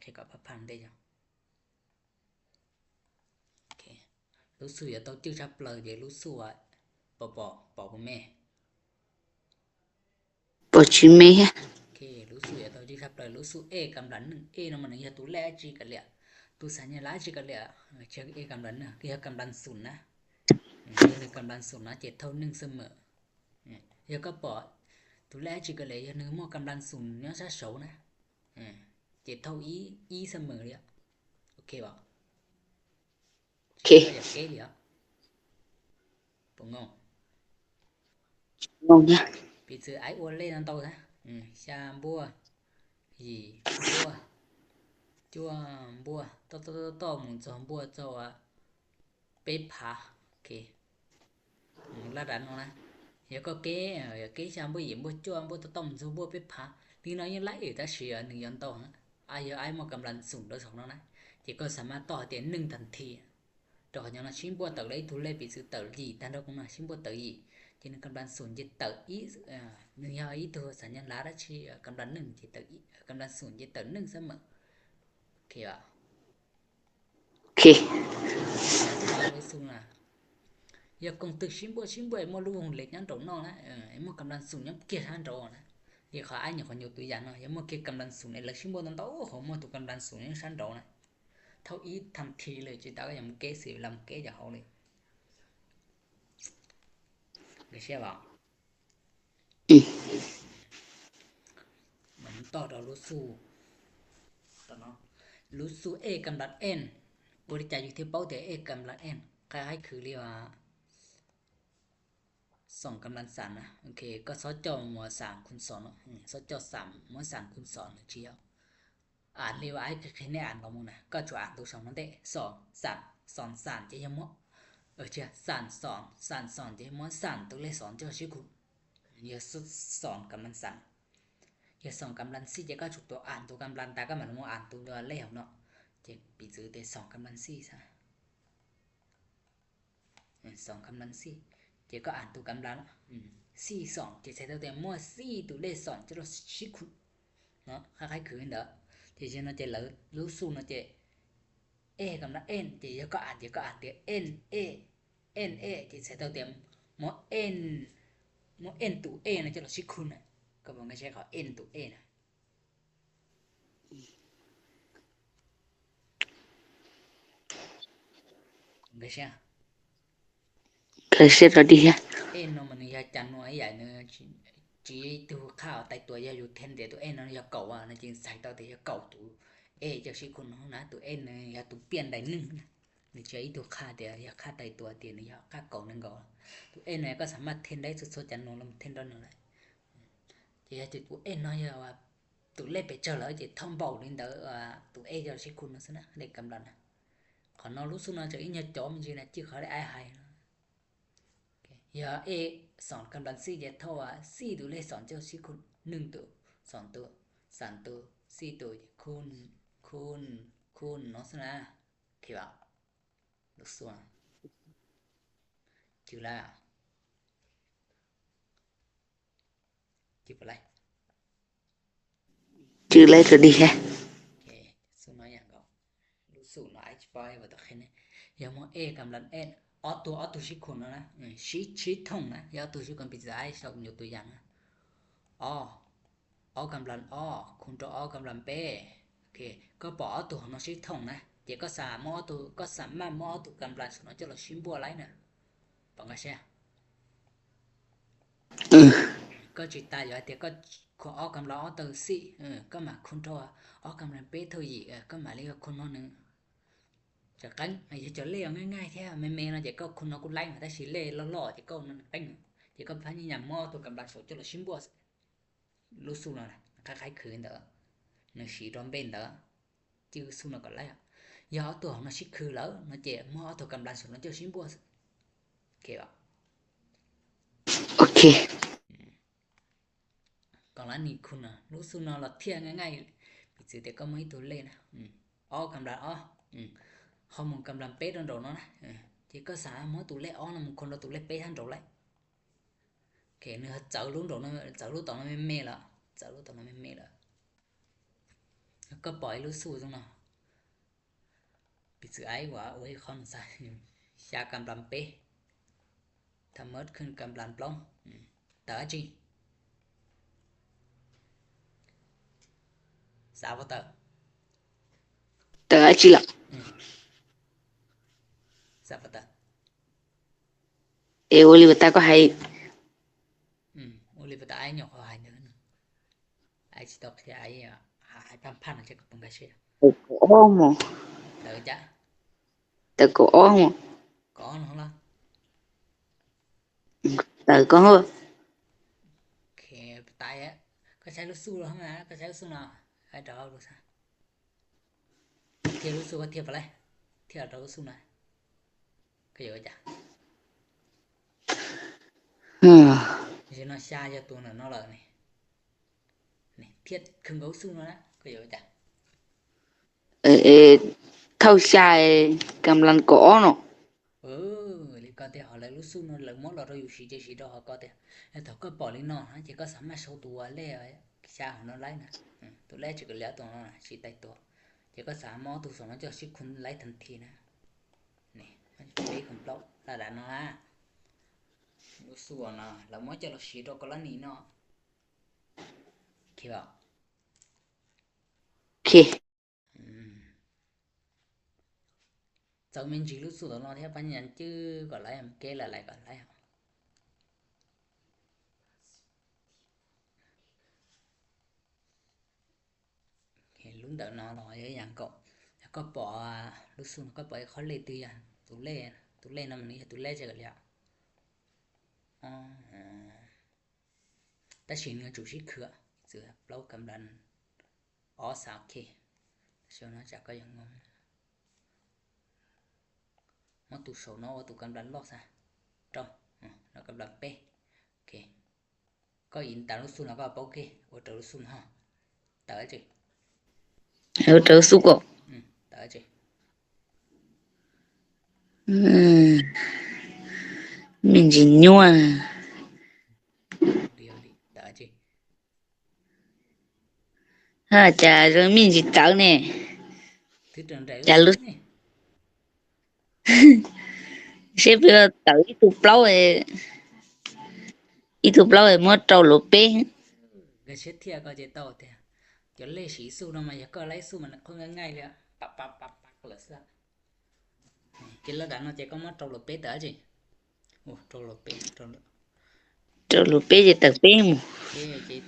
Thế có bắp phang đây rồi. OK. Lũ sụi ở đâu chứ sắp lời về lũ sụi ạ. Bỏ, bỏ, bỏ của mẹ. Bỏ chứ mẹ hả? OK, lũ sụi ở đâu chứ sắp lời lũ sụi ê cầm đắn nưng. Ê nó mà nó giờ tú lẽ chi cả lẹ. Tú sáng nhà lá chi cả lẹ. Ờ, chứ ê cầm đắn nưng. Cái giờ cầm đắn sụn á. Ừ, giờ cầm đắn sụn á, chết thâu nưng sơ mở. Ừ, giờ có bỏ. Tú lẽ chi cả lẹ, giờ nưng mua cầm đắn sụn nhớ sát sổ nè. Ừ, chết thâu ý, ý sơ mở đi ạ. OK bỏ. OK. Ê, ê, ê, ê. Pungong. Pungong ya. 彼此愛我累難道的。嗯，下步。一步。就步。到，到，到，到，我们走步，走啊。被爬。OK。 อืม ລະດັບເນາະນະ. ຢາກກໍເກ ເອີ ຢາກເກຊາມບໍ່ເຢັນບໍ່ຈົວບໍ່ຕະຕ້ອງຊູບໍ່ເປັດຜາ ນີ້ເນາະ ຍັງຫຼາຍເອີ ຕາເຊຍໜຶ່ງຍ້ອນຕໍ່ ອາຍອາຍໝົດກຳລັງສູນໂດຍສອງເນາະນະ ເຈກໍສາມາດຕໍ່ເຕັມໜຶ່ງທັນທີ ໂດຍຍ້ອນວ່າຊິບໍ່ເຕີອີກ ທຸເລປິດຊື່ເຕີອີກ ຕາດອກນະ ຊິບໍ່ເຕີອີກ ເຈໜຶ່ງກຳລັງສູນ ເຈເຕີອີກ ເອີ ໜຶ່ງຍາວອີກໂຕສັນຍານລາດ ກຳລັງໜຶ່ງ ເຈເຕີອີກ ກຳລັງສູນ ເຈເຕີໜຶ່ງສະເໝີ ໂອເຄບໍ່? ໂອເຄ ຍາກົງຕຶກຊິມບໍ່ ຊິມບໍ່ ມອດລູກວົງເລັກຍັງໂດນນອກນະ ເອີ ມອດກຳລັງສູງຍັງເກຍດທັນໂດນນະ ເດ ຂໍອ້າຍຍົກ ຂໍຍົກຕົວຢ່າງເນາະ ຍາມອດເກຍດກຳລັງສູງ ເອ ເລີກຊິມບໍ່ຕອນໂຕ ໂອ້ໂຫ ມອດຕົວກຳລັງສູງຍັງທັນໂດນນະ ເທົ່າອີກທັນທີເລີຍ ຈິຕາກໍຍັງເກຍ ເສຍເວລາເກຍຢາກເຮົາເລີຍ ເລີຍເຊື່ອບໍ່? ອືມ ມັນຕໍ່ຕໍ່ລູກສູ ຕໍ່ເນາະ ລູກສູເອກຳລັດເອັນ ບໍລິຈາກຢູ່ທີ່ເປົ້າແຕ່ເອກຳລັດເອັນ ຄ້າຍໆຄືລຽກວ່າ ສອງກຳລັງສາມນະ ໂອເຄ ກໍຊອດເຈາະໝວດສາມຄູນສອງເນາະ ອືມ ຊອດເຈາະສາມ ໝວດສາມຄູນສອງເນາະ ເຈົ້າ ອ່ານເລີຍວ່າ ໃຫ້ເຄີຍໄດ້ອ່ານລອງເບິ່ງນະ ກໍຈະອ່ານຕົວສອງນັ້ນແຫຼະ ສອງ ສາມ ສອງ ສາມ ຈະຍັງໝົດ ເອີ ເຈົ້າ ສາມ ສອງ ສາມ ສອງ ຈະຍັງໝົດ ສາມ ຕົວເລກສອງ ເຈົ້າຊິຄູນ ເອີ ສອງກຳລັງສາມ ເອີ ສອງກຳລັງສີ່ ຈະກໍຈຸດຕົວອ່ານຕົວກຳລັງ ຕາກໍມາລົງອ່ານຕົວເລກເນາະ ຈະປິດຊື່ແຕ່ສອງກຳລັງສີ່ຊະ ເອີ ສອງກຳລັງສີ່ ເຈກໍອ່ານຕົວກຳລັງ ອືມ ສີ່ ສອງ ເຈໃສ່ເທົ່າແຕ່ໝວດສີ່ ຕົວເລກສອງ ຈະລອຊິຄູນ ເນາະ ຄ້າຍໆຄືກັນເດີ ເຈ ເຈເນາະ ເຈເລີຍ ລູກສູເນາະ ເຈ ເອກຳລັງເອັນ ເຈ ເຈກໍອ່ານ ເຈກໍອ່ານແຕ່ເອັນເອ ເອັນເອ ເຈໃສ່ເທົ່າແຕ່ໝວດເອັນ ໝວດເອັນຕົວເອນະ ຈະລອຊິຄູນນະ ກໍບໍ່ໄດ້ໃຊ້ເຂົາເອັນຕົວເອນະ Gracias, lo dije. Ê, nó mà nó ya chăn nó ấy vậy nó chỉ, chỉ tu khao tay tua ya yu then để tu ê nó ya cầu à, nó chỉ xài tao thì ya cầu tu ê cho sĩ con nó ná tu ê nó ya tu pian đại nưng. Nó chỉ ý tu kha thì ya kha tay tua thì nó ya kha cầu nưng cầu. Tu ê nó có sẵn mặt then đấy số số chăn nó làm then đó nó lại. Chỉ ya chỉ tu ê nó ya ຕົວເລກໄປເຈີແລ້ວ ເຈທອງເບົານີ້ເດີ ອາ ຕົວເອຈະຊິຄຸນນະຊະນະ ເລກກຳລັງນະ ຂອງນ້ອງລູກສຸນນະ ຈະອີຫຍັງຈອມຈິນະ ຈິຂໍໄດ້ອ້າຍໃຫ້ນະ ໂອເຄ ຢາເອສອງກຳລັງສີ່ ເຈເທົ່າວ່າສີ່ ຕົວເລກສອງ ເຈົ້າຊິຄູນໜຶ່ງຕົວ ສອງຕົວ ສາມຕົວ ສີ່ຕົວ ຄູນ ຄູນ ຄູນເນາະຊະນະ ໂອເຄບໍ່ ລູກສຸນ ຈື່ລະ ຈື່ປາໄລ ຈື່ໄລໂຕດີແຮະ ໂອເຄ ສູນເອົາຫຍັງກໍ ລູກສູນເອົາໄອຈະປອຍວ່າຕະເຄັນ ຢາມອເອກຳລັງເອັນ ອອໂຕ ອອໂຕຊິຄູນນະ ເອີ ຊິ ຊິທົ່ງນະ ຢາອອໂຕຊິຄູນ ປິດຈາໄອຊອກຍົກຕົວຢ່າງນະ ອ ອ ກຳລັງ ອໍ ຄູນໂຕ ອ ກຳລັງ ເປ ໂອເຄ ກໍປອອໂຕຂອງນ້ອງຊິທົ່ງນະ ເຈກໍສາມາດ ອອໂຕ ກໍສາມາດ ມອອໂຕກຳລັງ ສອນເຈົ້າລາຊິມບົວໄລນະ ປອງກາເຊຍ ເອີ ກໍຈິຕາຢູ່ ເຈກໍຄູນ ອ ກຳລັງ ອໍ ເຕີ ສີ່ ເອີ ກໍມາຄູນໂຕ ອ ກຳລັງ ເປ ເທົ່າອີກ ເອີ ກໍມາເລີຍ ຄູນໜຶ່ງ ຈະກັນ ເຈົ້າເລກງ່າຍໆແທ້ ແມ່ນໆເນາະ ເຈກໍຄູນເອົາກູໄລ ແຕ່ຊິເລຫຼໍ່ໆ ເຈກໍນັ້ນເຕັງ ເຈກໍພະຍາຍາມ ມອໂຕກຳລັງ ສອນເຈົ້າລາຊິມບົວ ລູກສູນນະ ຄ້າຍໆຄືເດີ ໜັງສືດອມເບນເດີ ຈື່ສູນນະກໍໄລ ຢາເອົາຕົວຂອງນາຊິຄືເລີຍນະເຈ ມອເອົາຕົວກຳລັງສູນນະເຈົ້າຊິມບົວ ໂອເຄບໍ່ ໂອເຄ ກໍລະນີຄຸນນະ ລູກສູນນະລະທຽງງ່າຍໆ ປິດຊື່ແຕ່ກໍມີຕົວເລກນະ ອ ກຳລັງ ອໍ ຮອມກຳລັງເປດອນໂດນເນາະ ເຈກໍສາມາດໂຕເລກ ອໍ ນຳຄົນລະໂຕເລກເປທັນໂດໄລ ໂອເຄ ເນີ ຈາກລູກໂດນ ຈາກລູກຕອນນັ້ນແມ່ນເມລະ ຈາກລູກຕອນນັ້ນແມ່ນເມລະ Có pòi lũ xu trong nó. Bị sự ấy của ôi không sai. Xa cam lăm pê. Thâm mớt khuyên cam lăn plông. Tớ chi. Xa vào tớ. Tớ chi lắm. Xa vào tớ. Ê, Oliver ta có hay. Oliver ta ai nhọc có hay nữa. Ai chỉ đọc thì ai, ai phan phan chắc cũng cái gì. Ê, có ôm không? Tớ chả. Tớ có ôm không? Có nó lắm. Tớ có hả? Kì tai á. Có sai lũ xu lắm hả? Có sai lũ xu nào? Ai đó lũ sao? Thiệt lũ xu có thiệt phải. Thiệt đó lũ xu này. Có hiểu chả? Giờ nó xa cho tụi nó nó lợn này. Này, thiệt không có lũ xu nó đó. Có hiểu chả? Ê, ê, thâu xa ê, cam lăn có ôm không? ເອີ ລິກອນແຕ່ເຮົາລະລຸສຸນລະໝົດລະເຮົາຢູ່ຊິເຈຊິດອກເຮົາກໍແຕ່ ແລ້ວເຮົາກໍປອຍລິກນ້ອງນະ ເຈກໍສາມາດໂຊຕົວແລ້ວຊາເຮົານອນໄລນະ ຕົວແລກເຈກໍແລ້ວຕົວນອນຊິໄຕຕົວ ເຈກໍສາມາດເອົາຕົວສອງມາເຈົ້າຊິຄຸນໄລທັນທີນະ ນີ້ ມັນເປັນເລຂອງເຮົາລະດານະ ລຸສຸນນະ ລະໝົດເຈົ້າລະຊິດອກກໍລະນີ້ເນາະ ໂອເຄບໍ່? ໂອເຄ. Ừm. Cháu mình chỉ lút sụt nó theo bánh nhắn chứ còn lấy em kê là lại còn lấy hả? Thì lúc đầu nó nói với yang cậu, có bỏ, à, lút sụt có bỏ khó lê tư à, tủ lê, tủ lê nó mình nghĩ tủ lê chứ còn liệu. Ờ, ờ. ແຕ່ຊິເໜືອຈຸຊິເຂືອ ເສືອເປົ່າກຳລັງ ອໍ ສາວເຄ ຊຽວນະຈັກກໍຍັງງົງ ມາຕູໂຊເນາະວ່າຕູກຳລັງຫຼອກຊະ ເຈົ້າ ເນາະກຳລັງເປ ໂອເຄ ກໍອິນຕາລຸຊຸນ ແລ້ວກໍໂອເຄ ໂອເຕີລຸຊຸນຮະ ເຕີເຈ ເອີ ເຕີສຸກ ອືມ ເຕີເຈ ອືມ ມິນຈິນຍົວ Hả, chả rồi mình chỉ tớ nè. Chả lút. Sếp tớ ít tụ plau ấy. Ít tụ plau ấy, mua trâu lúa pé. Gà chết thiệt coi chế tàu thiệt. Cho lê sĩ su đâu mà giờ coi lấy su mà nó không ngang ngay vậy. Pặp, pặp, pặp, pặp là sao? Kì lơ đắn nó chế có mất trâu lột pế tớ chứ. Ồ, trâu lột pế, trâu lột. Trâu lột pế chế tớ pế mù. Kì chế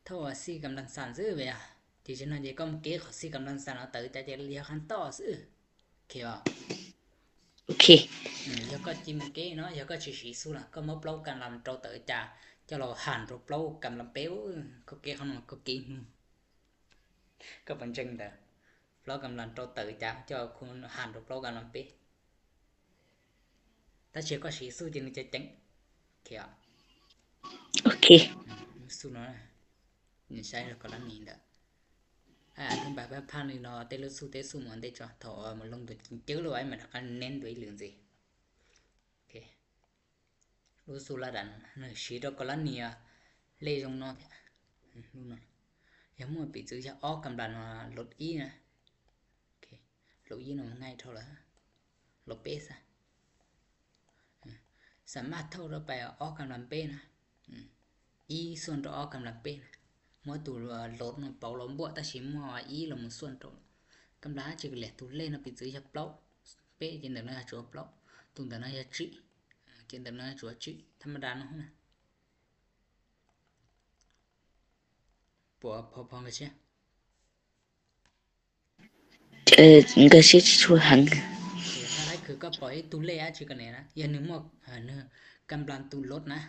thâu à si cầm đằng sàn dữ vậy à? Thì chế nó chế có một kế khó si cầm đằng sàn nó tớ chả chế liêu khăn to dữ. Kì à? Ok. Ừ, giờ có chim kế nó, giờ có chỉ sĩ su là có mất plau cầm làm trâu tớ chả. Cho lò hẳn trâu plau cầm làm pế, có kế không mà có kế. ກໍເປັນຈັ່ງໃດ ເຮົາກຳລັງໂຕເຕີຈາ ເຈົ້າຄຸນຫັນໂຕເຮົາກຳລັງເປ ຕາເຊກໍຊິສູ້ຈິງຈະເຈັງ ໂອເຄ ໂອເຄ ສູ້ເນາະ ນີ້ໃຊ້ແລ້ວກໍລະນີ້ເດີ ອະທິບາຍແບບຜ່ານນີ້ເນາະ ເຕລຸຊູເຕຊູໝອນເຕຈອ ຖອມາລົງໂຕຈິງເຈີເລີຍ ມັນກໍເນັ້ນໂດຍເລື່ອງຊິ ໂອເຄ ລຸຊູລະດັນ ເນາະ ຊີໂຕກໍລະນີ ເລຍົງເນາະ ອືມ ລຸນເນາະ ຢາມົວປີຈື່ ຢາອອກກຳລັງ ອາ ລົດອີນະ ໂອເຄ ລົດອີນະ ມັນງ່າຍເທົ່າລະ ລົດເປສະ ອືມ ສາມາດເທົ່າໄປອອກກຳລັງເປນະ ອືມ ອີສ່ວນຕໍ່ອອກກຳລັງເປນະ ມົວຕູ ອາ ລົດເນາະ ເປົາລົມບວກ ຕາຊິມົວອີລົມສ່ວນຕໍ່ ກຳລັງຈະເກລຍຕູເລນະ ປີຈື່ ຢາເປົາ Pê, trên tấm nó là chúa plốc. Tùng tấm nó là trị. Trên tấm nó là chúa trị. Thăm đàn nó hả? Pua, pua, pua, cái chứ. Ờ, cái chứ chúa hẳn. Thì hai cái cứ có poi tu lê á, chứ cái này nè. Giờ nửa một, à, nửa. Cam plan tu lốt nè.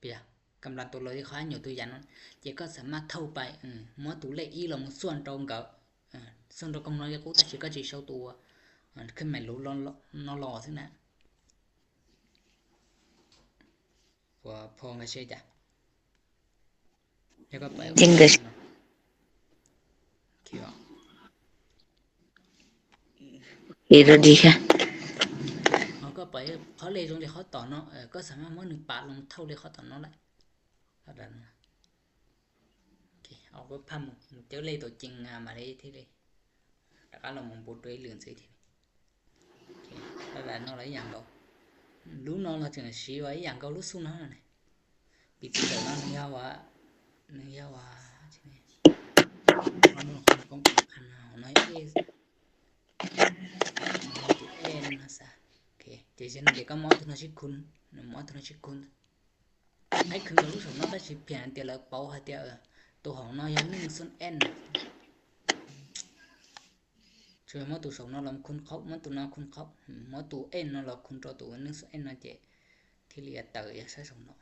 ເປັນຫຍັງ ກຳລັງໂຕລາວທີ່ເຂົາໃຫ້ຍົກຕົວຢ່າງນັ້ນ ເຈກໍສາມາດເທົ່າໄປ ເອີ ໝໍຕູເລກອີກລອງສ່ວນຕອງເກົ່າ ເອີ ສ່ວນຕອງກຳລັງຢາກູຕາຊິກໍຊິເຊົາໂຕ ເອີ ຂຶ້ນໃໝ່ໂລນອລໍຊິນະ ພວກ ພວກເຊຈະ ແລ້ວກໍໄປ ຈິງເກີ ເຄ ເອໂຣດີຄ່ະ ເຮົາກໍໄປ ເຂົາເລກຕົງທີ່ເຂົາຕອນເນາະ ເອີ ກໍສາມາດເໝີໜຶ່ງປາດລົງເທົ່າເລກເຂົາຕອນເນາະໄດ້ ເທົ່ານັ້ນນະ ໂອເຄ Ôi, pha một, một chữ Lê tổ chỉnh, à, mà đi thì đi. Đã có là một bộ truy lượn xí thì. Đó là nó là ý dạng đâu. Lũ nó là chữ xí và ý dạng câu lũ xu nó này. Bị chữ đậu nó nâng yao à, nâng yao à, chứ này. Nó không có khả năng nói ê. Ê nó sao. Ok, thì sẽ nói cái có món thứ nó xí khun, món thứ nó xí khun. Hãy khuyến cáo lúc sống nó ta chỉ phiền tiền lợi bảo hại tiền ở tổ hỏng nó yam nưng xuân en. Chứ mà tụ sống nó làm khôn khóc, mà tụ nó khôn khóc, mà tụ en nó là khôn cho tụ nưng xuân en nó chế. Thì lìa tờ ya sai sống nó.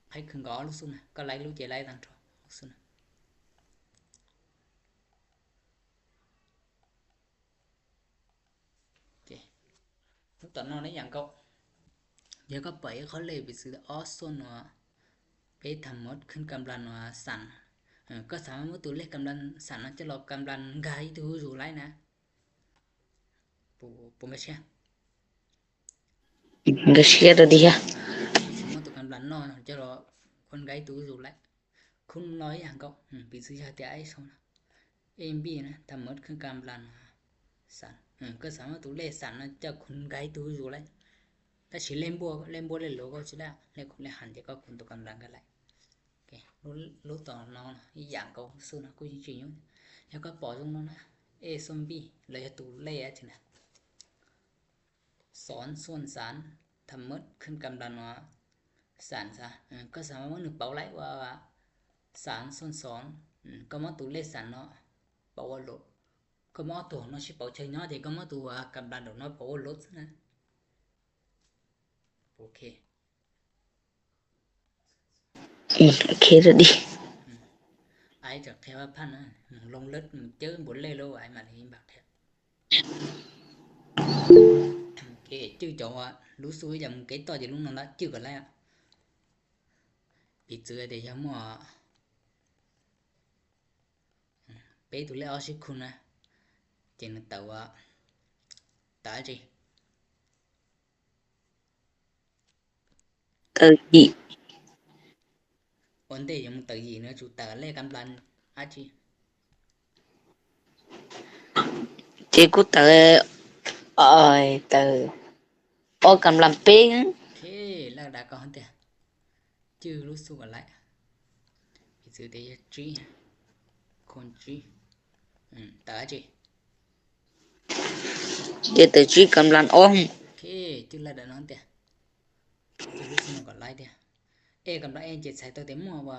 Hãy khuyến cáo lúc xuân này, có lấy lúc chế lấy tăng cho lúc xuân này. Lúc đó nó lấy dạng cậu. Giờ có bảy khó lệ bị sự ó xuân nó. Bế thầm mốt khuyến cảm lần nó sẵn. Có sao mà tụ lệ cảm lần sẵn nó cho lo cảm lần gai tụ dù lấy nè. Bố, bố mẹ xem. Gracias a Dios. Mốt tụ cảm lần nó cho lo con gái tụ dù lấy. Khôn nói hàng cậu. Ví dụ như thế ấy xong. A B ນະ ທັງໝົດຄືກຳລັງສາມ ເອີ ກໍສາມາດຕົວເລກສາມນະ ຈະຄູນໄກຕົວຢູ່ແລ້ວ ແຕ່ຊິເລກບວກ ເລກບວກເລກລົບກໍຊິໄດ້ ເລກຄູນເລກຫານ ແຕ່ກໍຄູນຕົວກຳລັງກໍໄດ້ ໂອເຄ ລົບຕໍ່ເນາະ ອີກຢ່າງກໍສູນນະ ກູຈິງໆຢູ່ ແລ້ວກໍປໍຢູ່ນັ້ນນະ A ສ່ວນ B ແລ້ວຕົວເລກອະຈິນະ ສອງສ່ວນສາມ ທັງໝົດຂຶ້ນກຳລັງວ່າສາມຊະ ເອີ ກໍສາມາດວ່າໜຶ່ງເປົາໄດ້ວ່າສາມສ່ວນສອງ ເອີ ກໍມາຕົວເລກສາມເນາະ ເປົາວ່າລົບ ກໍມາຕົວເນາະຊິເປົາໃສ່ເນາະ ແຕ່ກໍມາຕົວກຳລັງດອກເນາະ ເປົາວ່າລົບນະ ໂອເຄ. ອືມ ໂອເຄແລ້ວຕິ ອືມ ອ້າຍຈະແຄ່ວ່າພັນນະ ລົງເລີດ ເຈີບົດເລີຍໂລ ອ້າຍມາເລີຍບັກແທ້ ໂອເຄ ຈື່ເຈົ້າວ່າ ຮູ້ສຶກວ່າຢາກເກັດຕໍ່ຈາກລຸງນອນລະ ຈື່ກັນແລ້ວ ປີເຈືອເດຍາມໍ ເປຕູເລອອຊິຄຸນນະ ເຈນເຕົາວ່າ ຕາຈິ ເຕີຈີ ໂອນເຕຍົງເຕີຈີເນາະ ຈູເຕີເລກກຳລັງອາຈີ ເຈກູເຕີ ເອີຍ ເຕີ ອອກກຳລັງເປ້ງ ໂອເຄ ແລ້ວດາກໍເຮົາເຕ ຈື່ຮູ້ສຶກອະໄລ ບີຈື່ເຕຍຈີ ຄົນຈີ ອືມ ຕາຈີ ເຈເຕີຈີກຳລັງອອກ ໂອເຄ ຈື່ລະດານອນເຕ ຈື່ຮູ້ສຶກອະໄລເຕ ເອກຳລັງເອເຈໃສ່ໂຕເຕມົວວ່າ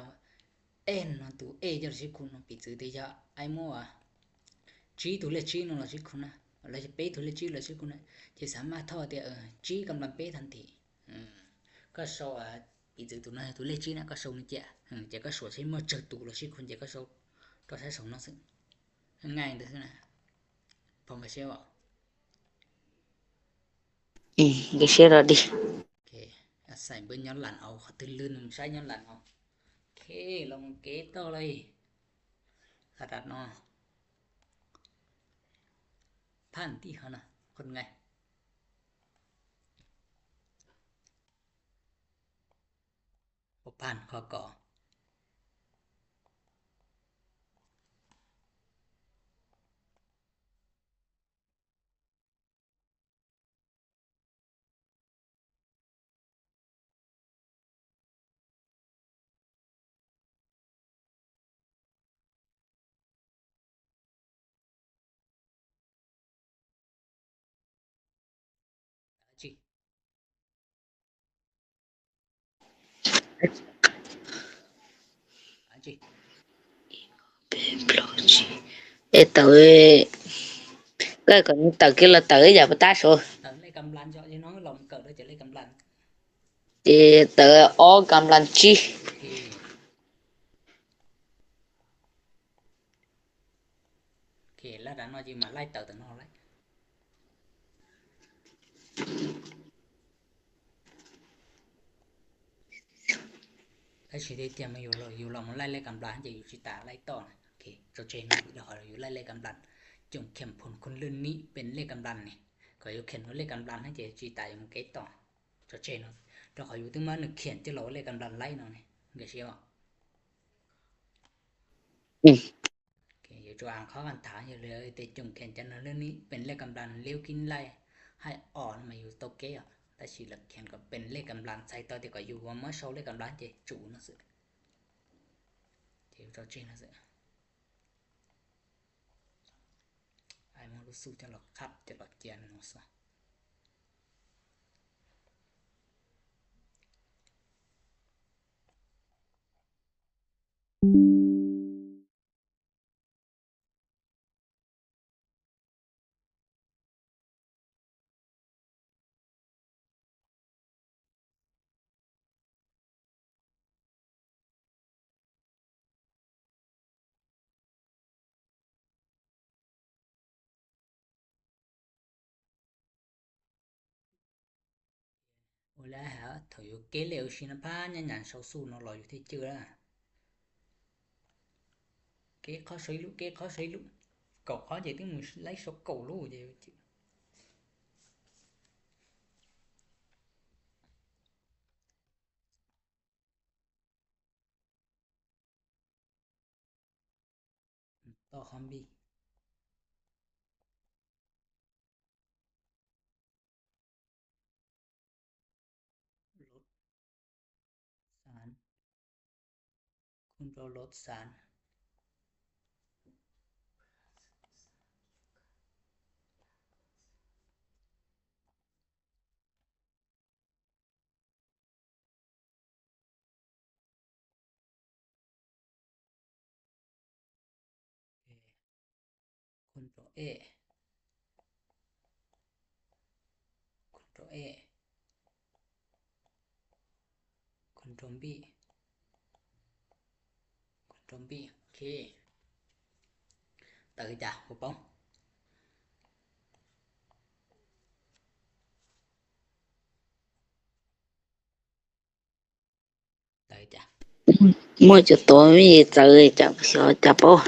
ເອນນອນຕູເອຈະຊິຄຸນນອນ ບີຈື່ເຕຍອາຍມົວວ່າ ຈີຕູເລກຈີນອນລະຊິຄຸນນະ ລະຈະເປຕູເລກຈີລະຊິຄຸນນະ ຈະສາມາດເທົ່າເຕ ເອີ ຈີກຳລັງເປທັນທີ ອືມ ກໍຊໍອາ ບີຈື່ຕູນະ ຕູເລກຈີນນະ ກໍຊໍນີ້ເຈ ເອີ ເຈກໍຊໍຊິເມື່ອເຈີຕູລະຊິຄຸນ ເຈກໍຊໍ ກໍໃຊ້ສອງນອກຊຶ ງ່າຍເດີນະ ພອມກະເຊວ ອືມ ກະເຊວລະດິ ໂອເຄ ອາໄສເບິ່ງຍ້ອນຫຼັງເອົາ ເຂົາຕື່ນລື່ນໃຊ້ຍ້ອນຫຼັງເອົາ ໂອເຄ ລອງເກດຕໍ່ເລີຍ ຂະດັດເນາະ ຜ່ານຕິເຮົານະ ຄົນງ່າຍ ບໍ່ຜ່ານ ຂໍກໍ ເອີ ເຕົາເອີຍ ກໍ ກໍເຕົາກິນລະເຕົາເອີຍ ຢ່າໄປຕາໂຊ ເຕົາເລີກກຳລັງເຈາະ ເນາະ ລອງເກີດເລີຍ ເຕົາເລີກກຳລັງ ເອ ເຕີ ອໍ ກຳລັງຈີ ໂອເຄ ແລ້ວດານອຈີມາໄລ່ເຕີຕະນອໄລ່ ແລ້ວຊິໄດ້ຕຽມມາຢູ່ ຢູ່ລອງມາໄລ່ເລກກຳລັງ ຈະຢູ່ຊິຕາໄລ່ຕໍ່ນະ ໂອເຄ ໂຈເຈນະ ດຽວເຮົາຢູ່ໄລ່ເລກກຳລັງ ຈົ່ງຂຽນຜົນຄົນລຸ້ນນີ້ເປັນເລກກຳລັງນີ້ ກໍຢູ່ຂຽນເລກກຳລັງໃຫ້ເຈຊິຕາຢູ່ມາເກັດຕໍ່ ໂຈເຈນະ ດຽວເຮົາຢູ່ຕຶມາໜຶ່ງຂຽນຈະລອເລກກຳລັງໄລ່ເນາະນີ້ ເດຊິອອກ. ອືມ ໂອເຄ ຢູ່ຈະອ່ານຂໍ້ຄຳຖາມຢູ່ເລີຍ ແຕ່ຈົງຂຽນຈຳນວນເລື່ອງນີ້ເປັນເລກກຳລັງ ລຽວກິນໄລ່ ໃຫ້ອອກມາຢູ່ໂຕເກະ ແຕ່ຊິລະຂຽນກໍເປັນເລກກຳລັງ ໃສ່ຕໍ່ທີ່ກໍຢູ່ວ່າເມື່ອໂຊເລກກຳລັງ ເຈຈູນະເສືອ ເຈເຈົ້າຈີນະເສືອ ໄອ້ມະນຸດສູຈະຫຼອກຄັບ ຈະຫຼອກຈຽນເນາະ ໂອລາຫາ ເຖົ້າຢູ່ເກເລວຊິນະພາ ຍານານເຊົາຊູ່ນອນຫຼໍຢູ່ທີ່ຈື່ລະ ເກເຂົ້າໃສ່ລູກ ເກເຂົ້າໃສ່ລູກ ເກົາເຂົ້າໃຈຕຶງມືໄລ່ຊອກເກົາລູກເດ. ຕໍ່ຄອມບີ ລົດສານ ຄຸນໂຕລົດສານ Control A Control A Control B Control B ໂອເຄ ເຕີຈ້າ ບໍ່ປ້ອງ. ເຕີຈ້າ ໝົດຈະຕົວມີເຕີຈ້າ ຊິເອົາຈັບເອົາ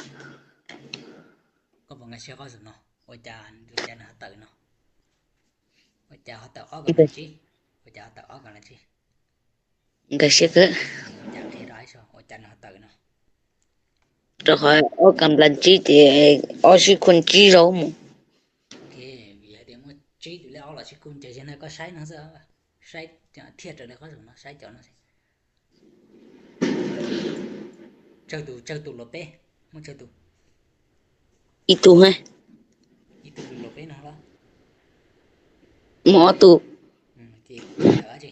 ກໍບໍ່ງາເຊື່ອເຂົາຊັ້ນເນາະ ໂອຈານ ໂອຈານເຮົາເຕີເນາະ ໂອຈານເຮົາເຕີອອກກຳລັງຈີ ໂອຈານເຮົາເຕີອອກກຳລັງຈີ ງາເຊື່ອເກີ ໂອຈານເຮົາເຕີເນາະ ຈະຂໍອອກກຳລັງຈີ ອອກຊິຄຸນຈີໂລໝ ໂອເຄ ເວລາດຽວມາຈີຢູ່ແລ້ວ ອອກລະຊິຄຸນ ຈະເຮັດແນວໃດກໍໃຊ້ນະ ໃຊ້ທຽບເລີຍ ເຂົາເນາະ ໃຊ້ເຈົ້າເນາະ ເຈົ້າຕູ ເຈົ້າຕູໂລເປ ໝົດເຈົ້າຕູ ອີຕູເຮີຍ ອີຕູໂລເປເນາະ ໝໍຕູ ອືມ ໂອເຄ ຕາຈິ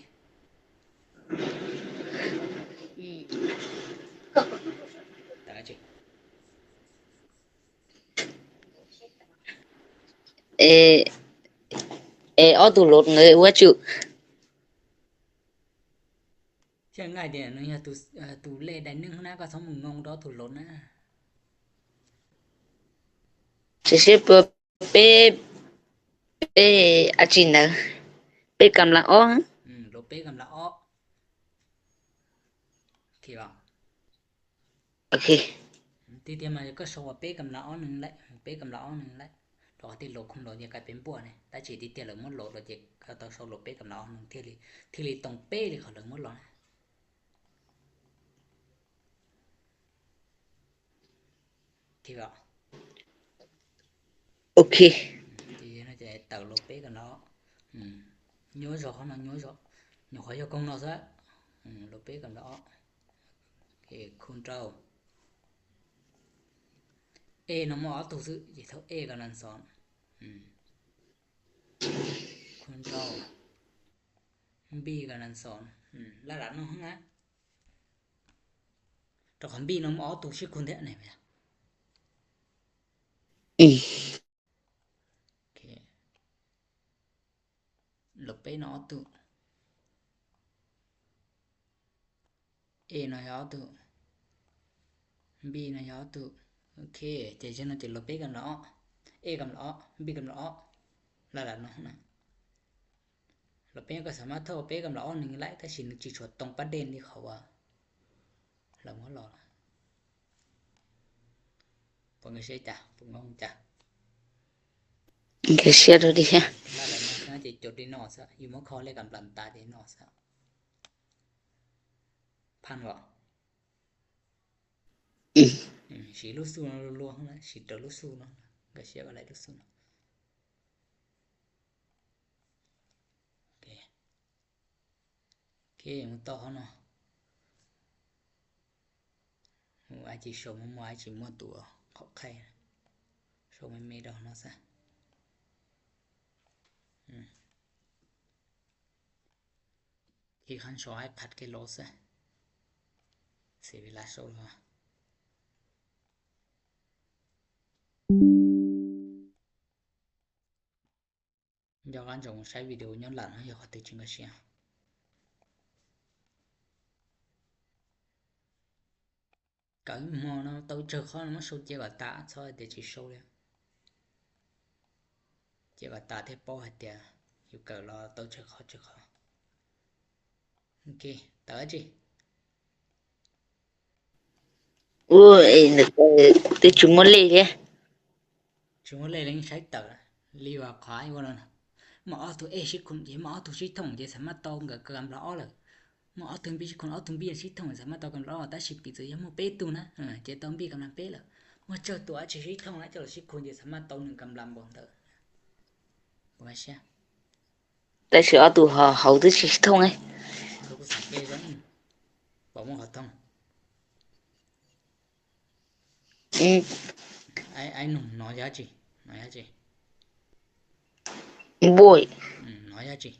ອືມ ຕາຈິ ເອ ເອ ອໍຕູລົດເລີຍ ວ່າຈຸ ເຊື່ອງ່າຍເດ ໜຶ່ງ ຕູ ຕູເລກໄດ້ໜຶ່ງນະ ກໍສອງໝູ່ງອງດອກ ຕູລົດນະ ເຊເຊ ເປີເປ ເປ ອາຈິນເດີ ເປກຳລັງອອກ ອືມ ໂລເປກຳລັງອອກ ໂອເຄບໍ່? ໂອເຄ ຕິດຕາມມາກໍຊໍເປກຳລັງອອກໜຶ່ງແຫຼະ ເປກຳລັງອອກໜຶ່ງແຫຼະ ດອກທີ່ລົບຄູນລົບຈະກາຍເປັນບວກນີ້ ແຕ່ຊິຕິດຕາມເລີຍໝົດໂລດ ໂລດເຈກໍຕ້ອງຊໍລົບເປກຳລັງອອກໜຶ່ງ ທີ່ ທີ່ລີຕົງເປເລີຍ ເຂົາເລີຍໝົດໂລດ ທີ່ວ່າ ໂອເຄ ທີ່ນ່າຈະເຕີລົບເປກຳລັງອອກ ອືມ ໂຍຊອກເນາະ ໂຍຊອກ ໂຍຄອຍໂຍກົງເນາະຊະ ອືມ ລົບເປກຳລັງອອກ ໂອເຄ ຄູນເຈົ້າ ເອນຳມາອອກຕູຊື່ ເທົ່າເອກຳລັງສອງ ອືມ ຄູນເທົ່າ ບີກຳລັງສອງ ອືມ ລະດັບນ້ອງຫັ້ນນະ ເຈົ້າຂອງບີນຳມາອອກຕູຊິຄູນແທ້ ອັນນີ້ແມ່ນ ອືມ ໂອເຄ ລົບເປກຳລັງອອກ ເອນ້ອຍອອກ ບີນ້ອຍອອກ ໂອເຄ ຈະເຮັດຈັ່ງໃດ ຈະລົບເປກຳລັງອອກ ເອກຳລັງອອກ ບີກຳລັງອອກ ລະດັບເນາະ ລົບເປກຳລັງອອກໜຶ່ງໄດ້ ແຕ່ຊິໜຶ່ງຊິຊົດຕົງປະເດັນທີ່ເຂົາວ່າ ລະໝົດລະ ປະງາເຊຈະ ປະງອງຈະ ກະເຊໂດດີ ລະແລ້ວເນາະ ຈະຈົດດີເນາະຊະ ຢູ່ມໍຄໍເລກກຳລັງຕາດີເນາະຊະ ຜ່ານບໍ່? ອືມ ອືມ ຊິລູ້ຊູເນາະ ລວງໆ ນະ ຊິໂຕລູ້ຊູເນາະ ກະເຊຍກະໄລ່ລູ້ຊູເນາະ. ໂອເຄ ໂອເຄ ມາຕໍ່ເຮົາເນາະ. ໝູ່ອ້າຍຈິໂຊ ໝູ່ອ້າຍຈິມົວຕົວເຄາະໄຂ່ ໂຊແມ່ນເມດອກເນາະຊະ. ອືມ ທີ່ຄັນຊອຍຜັດເກໂລຊະ ເສຍເວລາໂຊລະ. ຢາກອັນຈອງໃຊ້ວິດີໂອຍ້ອນຫຼັງ ຢາກຂໍຕິດຈິງກະເຊຍ ກະໝໍເນາະ ໂຕເຈີຄອນມາໂຊເຈກອຕາ ຊອຍເດຈິໂຊເລຍ ເຈກອຕາເທໂປໃຫ້ເຕຍ ຢູ່ເກີລອໂຕເຈີຄອ ເຈີຄອ. ໂອເຄ ເຕີຈິ ໂອ້ຍ ເຕີ ເຕີ ຈູໂມເລເດ ຈູໂມເລເລັງໃຊ້ເຕີ ລີວ່າຂວາຍວ່ານັ້ນ ມາອອໂຕເອຊິຄຸນເຈ ມາອອໂຕຊິທົງເຈ ສາມາດໂຕກັບກຳລາອອເລີຍ ມາອອໂຕບີຊິຄຸນ ອອໂຕບີຊິທົງ ສາມາດໂຕກຳລາອອ ຕາຊິປິໂຕຍາໂມເປຕູນະ ເອີ ເຈໂຕບີກຳລັງເປເລີຍ ມາເຈີໂຕອາຊິຊິທົງ ແລະ ເຈົ້າຊິຄຸນເຈ ສາມາດໂຕໜຶ່ງກຳລັງບໍ່ເຕີ ບໍ່ແມ່ນເຊຍ. 但是我都好好的去痛哎。嗯。哎，哎，侬，侬要紧，侬要紧。不会。嗯，侬要紧。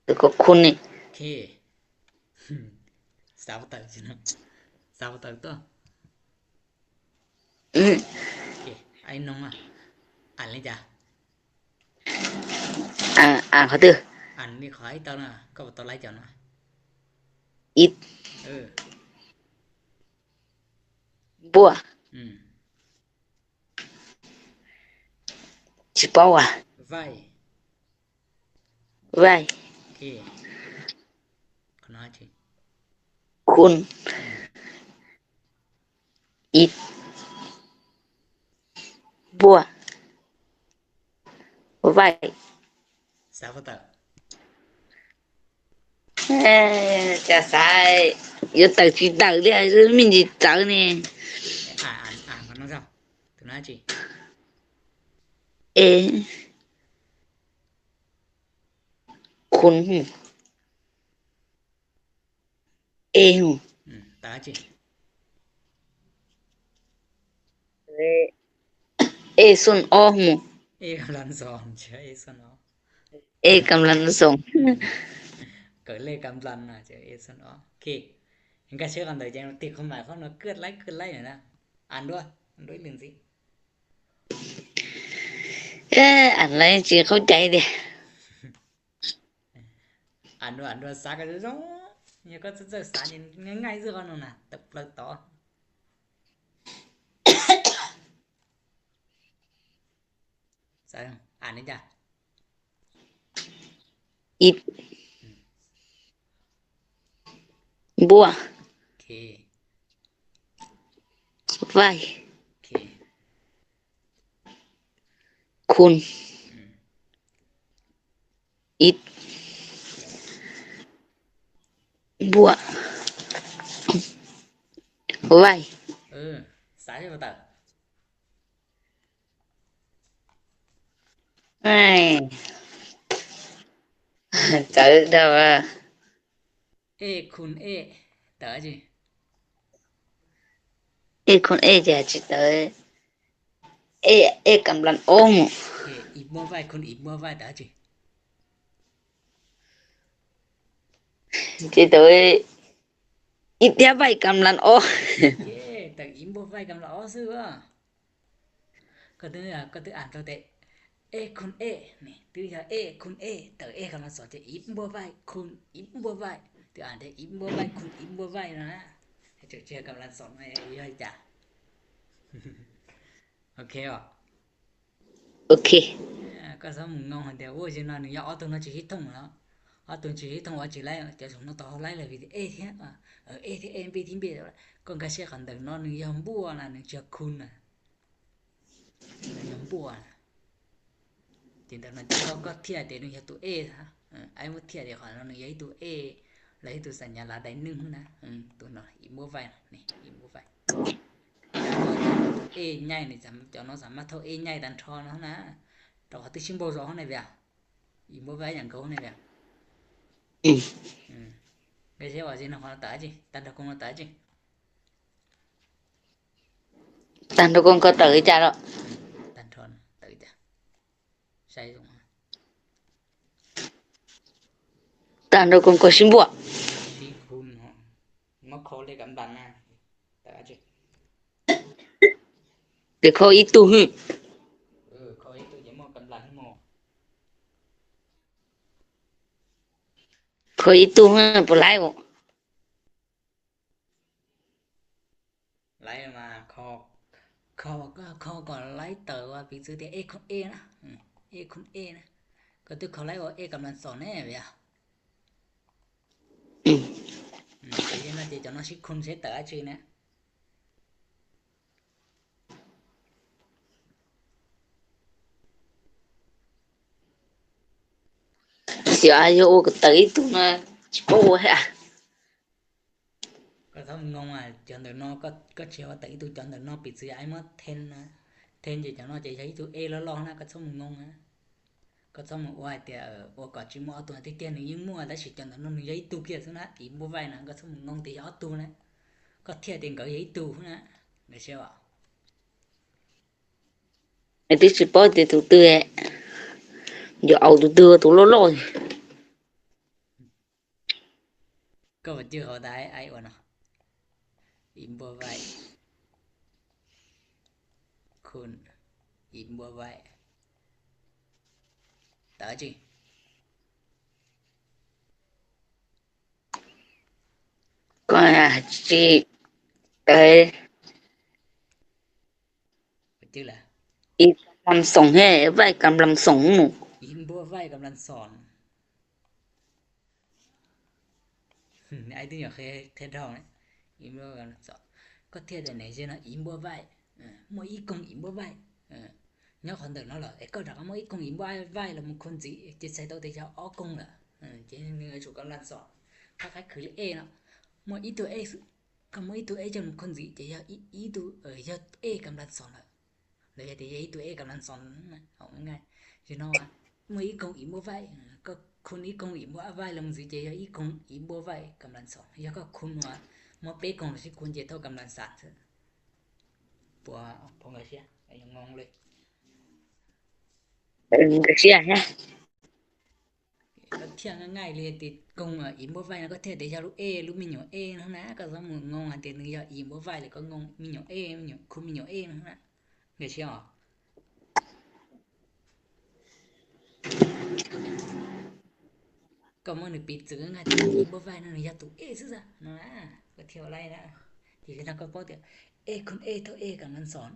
这个困难。OK。 ສາວເຕີຊິເນາະ ສາວເຕີຕໍ່. ອືມ ໂອເຄ ໄອ້ນ້ອງອະ ອ່ານເລີຍຈ້າ ອ່ານ ອ່ານເຂົາຕື່ ອ່ານນີ້ຂໍໃຫ້ເຕີນະ ກໍບໍ່ຕ້ອງໄລ່ເຈົ້ານະ ອິດ ເອີ ບົວ ອືມ ຊິເປົ່າອະ ໄວ ໄວ ໂອເຄ ຂະໜາດຈິ ຄຸນ ອືມ ອິດ ບົວ ໄວ ສາວເຕີ ເອີ ຈະສາຍ ຢູ່ເຕີຊິເຕີເລີຍ ມີຈິເຕີນີ້ ອ່ານ ອ່ານ ອ່ານກ່ອນເນາະເຈົ້າ ຂະໜາດຈິ ເອ ຄຸນ ເອ ອືມ ຕາຈິ ເອ ເອ ຊຸນ ໂອ ໝູ່ ເອກຳລັງສອງ ເຈີ ເອ ຊຸນ ໂອ ເອກຳລັງສອງ ເກີດເລກຳລັງນະ ເຈີ ເອ ຊຸນ ໂອ ໂອເຄ ເຫັນກະເຊື່ອກັນໂດຍແຈ້ງ ຕິຄວາມໝາຍຂອງເກີດໄລ ເກີດໄລນະ ອ່ານດ້ວຍ ອ່ານດ້ວຍລຶ່ງຊິ ເອີ ອ່ານໄລຊິເຂົ້າໃຈເດ. ອ່ານດ້ວຍ ອ່ານດ້ວຍ ສາກະ ຍາກະ ສານີ້ງ່າຍໆ ຊື່ເຂົານັ້ນນະ ເຕີບເລີກຕໍ່ ສາ ອ່ານນີ້ຈ້າ ອິດ ອືມ ບົວ ໂອເຄ ໄວ ໂອເຄ ຄຸນ ອືມ ອິດ ບົວ ໄວ ເອີ ສາຍບໍ່ຕາ ເອີຍ ເຕີດາວ່າ ເອ ຄູນ ເອ ເຕີຈິ ເອ ຄູນ ເອ ຈະຈິເຕີ ເອ ເອກຳລັງໂອງ ເອ ອີບວກໄວ ຄູນອີບວກໄວ ຕາຈິ ຈິເຕີ ອີບວກໄວກຳລັງໂອ ເອ ເຕີອີບວກໄວກຳລັງໂອ ຊື່ວ່າ ກໍຄື ກໍຄືອ່ານໂຕເຕ ເອຄູນເອ ນີ້ ຄືຈະເອຄູນເອ ເຕີເອກຳລັງສອງ ຈະອີບວກໄວ ຄູນອີບວກໄວ ຄືອ່ານໄດ້ອີບວກໄວ ຄູນອີບວກໄວນະ ໃຫ້ເຈົ້າເຈອກຳລັງສອງໃຫ້ເອື້ອຍຈ້າ ໂອເຄບໍ່? ໂອເຄ ເອີ ກໍສະໝຸນງອງຫັ້ນແຕ່ ໂອ້ຍ ຊິນອນໜຶ່ງ ຢາກເອົາຕົວນອນຊິຮິທົ່ງເນາະ ເອົາຕົວຊິຣິທົ່ງວ່າຊິໄລ່ ຈະສົງນອນຕໍ່ເຮົາໄລ່ເລີຍ ເອເທ ເອີ ເອເທ ເອ ບີ ທີມ ບີ ກໍກະເຊຍກັນເດີ ນອນໜຶ່ງຢາກບົວນະ ໜຶ່ງຈະຄູນນະ ນະ ຈິງຕະນານ ເຈົ້າກໍທຽບເຕໜຶ່ງເຮັດຕົວເອຊະ ເອີ ໄອ້ໝົດທຽບເດ ຂອງໜຶ່ງເຮັດຕົວເອ ລະເຮັດຕົວສັນຍາລັກໄດ້ໜຶ່ງຫັ້ນນະ. ເອີ ຕົວເນາະ ອີໂມໄວນະ ນີ້ ອີໂມໄວ. ເອໃຫຍ່ນີ້ຈະ ເຈົ້າເນາະ ສາມາດເທົ່າເອໃຫຍ່ຕັນທອນຫັ້ນນະ. ຕອນເຮົາຕິຊິມໂບສອງຫັ້ນນະເວຍ ອີໂມໄວຫຍັງເຂົາຫັ້ນນະເວຍ. ອືມ ອືມ ກະຊິວ່າຊິນະ ຕາຈິ ຕັນທອນ ຕາຈິ Tanto con cotton, claro. Tanto, tanto. Sai, tanta con cosimbo. Sikun, no. Mo ko le gamban na. Ta je. De ko itu, hmm. Eh, ko itu je mo gamban mo. Ko itu, hmm, polai mo. ໄລ່ມາ ຂໍ້ ຂໍ້ ຂໍ້ກໍໄລ່ເຕີວ່າປີຈື່ເຕ ເອຄູນເອນະ ເອຄູນເອນະ ກໍຕຶກເຂົາໄລ່ວ່າເອກຳລັງສອນແນ່ເວຍ. ອືມ ອືມ ເອນະ ເຈຈະນອຊິຄຸນເຊເຕີອາຈື່ນະ. ສຽອາຍຸກໍເຕີອີກຕຸນະ ຊິໂປ້ແຮະ. ກໍຊອມງົງວ່າຈອນເດີນອ ກໍ ກໍເຊວ່າເຕີອີກຕຸຈອນເດີນອ ປີຊື້ອາຍມອດເທັນນະ ເທັນຈະຈອນເນາະ ຈະໃຊ້ອີກຕຸເອຫຼໍໆນະ ກໍຊອມງົງນະ ກໍຊອມວ່າແຕ່ ເອີ ໂອກໍຈິມົວເອົາຕົວຕິກແກນນີ້ຍິງມົວ ແຕ່ຊິຈອນເດີນອ ໜຶ່ງໃຊ້ອີກຕຸກຽຊະນະ ອີກບໍ່ໄຫວນະ ກໍຊອມງົງແຕ່ເອົາຕຸນະ ກໍທຽດເຕັງກໍໃຊ້ອີກຕຸນະ ໄດ້ເຊວ່າ ໄອ້ຕິຊິປອດຕິຕຸເຕືອ ຢ່າເອົາຕຸເຕືອຕຸຫຼໍໆ. ກໍວ່າຈື່ເຂົາໄດ້ ອ້າຍອ້ວນເນາະ ອີກບໍ່ໄຫວ ຄຸນ ອີກບໍ່ໄຫວ ຕາຈິ ກໍອາດຊິ ເອີ ຈື່ລະ ອີກກຳລັງສອງແຮ ໄຫວກຳລັງສອງ ອີກບໍ່ໄຫວກຳລັງສອງ. ອາຍຕິຫຍອກເຄເທດອງ ອີກບໍ່ໄຫວກຳລັງສອງ ກໍທຽດໄດ້ແນ່ເຊີນະ ອີກບໍ່ໄຫວ ເອີ ໝົດອີກກົງອີກບໍ່ໄຫວ ເອີ ຍອກຄອນເດີນເນາະ ເອີ ກໍດັກໝົດອີກກົງອີກບໍ່ໄຫວ ລະມັນຄົນຊິ ຈິດໃສ່ໂຕເຕຍາອອກກົງລະ ເອີ ຈິເໜືອຊູກຳລັງສອງ ຄ້າຍໆຄືເອເນາະ ໝົດອີກໂຕເອ ກໍໝົດອີກໂຕເອ ຈະມັນຄົນຊິ ຈະຍາອີກ ອີກໂຕ ເອີ ຍາເອກຳລັງສອງລະ ລະເຮັດໃຫ້ເອກຳລັງສອງ ເອົາງ່າຍໆ ຊິເນາະວ່າ ໝົດອີກກົງອີກບໍ່ໄຫວ ກໍຄູນອີກກົງອີກບໍ່ໄຫວ ລະມັນຊິຈະເຮັດອີກກົງອີກບໍ່ໄຫວກຳລັງສອງ ແລ້ວກໍຄູນວ່າ ໝົດເປກົງຊິຄູນຈະເທົ່າກຳລັງສາມ ປົວ ຜົມກໍເຊຍ ຍັງງົງເລີຍ ເອີ ກໍເຊຍນະ. ກໍທຽບງ່າຍໆເລີຍຕິ ກົງອີກບໍ່ໄຫວນະ ກໍທຽບແຕ່ຍາລູກເອ ລູກມິໂຍເອຫັ້ນນະ ກໍສົມມຸດງົງອັນເຕໜຶ່ງຍາອີກບໍ່ໄຫວ ແລ້ວກໍງົງມິໂຍເອ ມິໂຍ ຄູນມິໂຍເອຫັ້ນນະ ເດຊອ ກໍມື້ໜຶ່ງປີຈື່ງ່າຍໆ ອີກບໍ່ໄຫວນັ້ນຍາໂຕເອຊື່ໆນະ ກໍທຽບໄລ່ນະ ທີນີ້ນະກໍປອກແຕ່ເອຄູນເອເທົ່າເອກຳລັງສອງ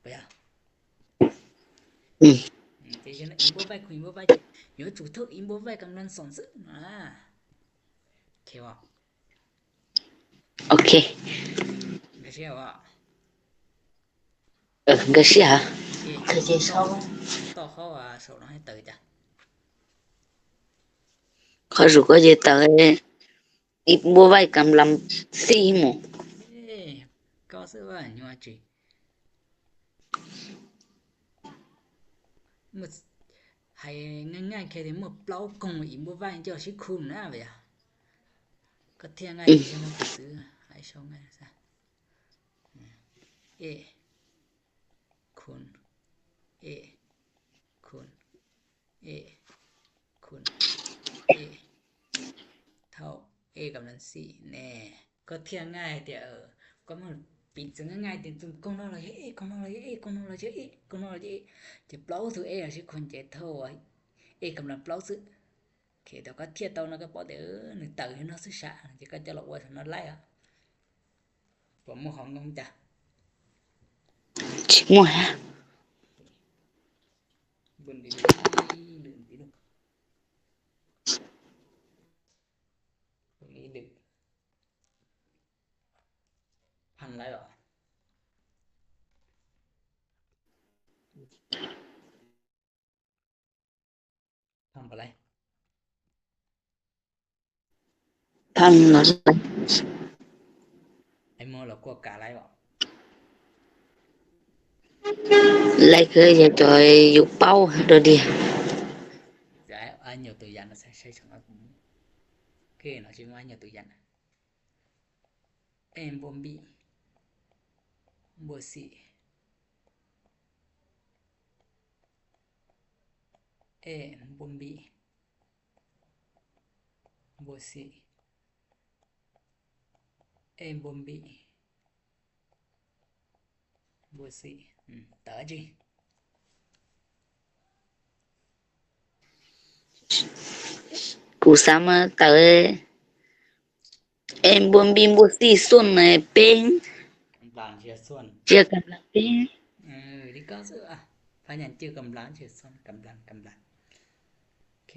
ປະຍາ ອືມ ອືມ ເຈເນາະ ອີກບໍ່ໄຫວ ຄຸນອີກບໍ່ໄຫວ ໂຍຈູເທົ່າອີກບໍ່ໄຫວກຳລັງສອງຊື່ ອາ ເຄວະ ໂອເຄ ກະເຊວະ ເອີ ກະເຊ ເຄ ເຄ ເຄ ເຊົາ ຕໍ່ເຂົ້າວ່າໂຊນໃຫ້ເຕີຈະ ເຂົາສູກໍເຈເຕີ ອີກບໍ່ໄຫວກຳລັງສີ່ໂມງ ເອີ ກໍຊື່ວ່າຍົວຈິ ໝົດ ໃຫ້ງ່າຍໆແຄ່ນີ້ ໝົດເປົ່າກົງອີກບໍ່ໄຫວ ເຈົ້າຊິຄູນນະເວຍ ກໍທຽບງ່າຍ ອືມ ທີ່ມັນຄືໃຫ້ເຊົາງ່າຍຊະ ເອ ຄູນ ເອ ຄູນ ເອ ຄູນ ເອ ເທົ່າເອກຳລັງສີ່ແນ່ ກໍທຽບງ່າຍແຕ່ ເອີ ກໍມັນປິດຈັ່ງງ່າຍແຕ່ ກົງນອກລະເອ ກົງນອກລະເອ ກົງນອກລະເອ ກົງນອກລະເອ ຈະເປົ່າສູ່ເອຊິຄູນຈະເທົ່າເອກຳລັງເປົ່າຊື່ ເຄ ແຕ່ກໍທຽບຕໍ່ນະ ກໍປອກແຕ່ ເອີ ໜຶ່ງເຕີເນາະ ສຶກສາ ຈະກໍຈະລອກວ່າສຳລັບໄລ່ອະ ປະໂມດຂອງນົງຈ້ະ ຊິມົວ ເບິ່ງດີໆ ລືມຕິລູກ ເບິ່ງດີໆ ພັນໄລ່ຫວາ? ທຳອະໄລ? ຟັງເນາະ. ອ້າຍມົ້ວລາວກວດກາໄດ້ບໍ່? ໄດ້ຄື ຈອຍຢູ່ເປົ້າໂດດຽວ. ເດີ ອ້າຍຍົກຕົວຢ່າງນະ ໃຊ້ ໃຊ້ສຳລັບ ໂອເຄເນາະ ຊິມາຍົກຕົວຢ່າງນະ. ເອັມ ບໍ່ມີ ບໍ່ຊິ ເອັມ ບໍ່ມີ ບໍ່ຊິ ເອັມ ບໍ່ມີ ບໍ່ຊິ ອືມ ຕາຈິ ກູສາມາຕາ ເອັມ ບໍ່ມີ ບໍ່ຊິ ສ່ວນ ເປັງ ກຳລັງເຈອສ່ວນ ເຈອກຳລັງເປັງ ເອີ ດີກໍຊື່ ອະ ພະຍາຍາມຈື່ກຳລັງ ເຈອສ່ວນ ກຳລັງ ກຳລັງ ໂອເຄ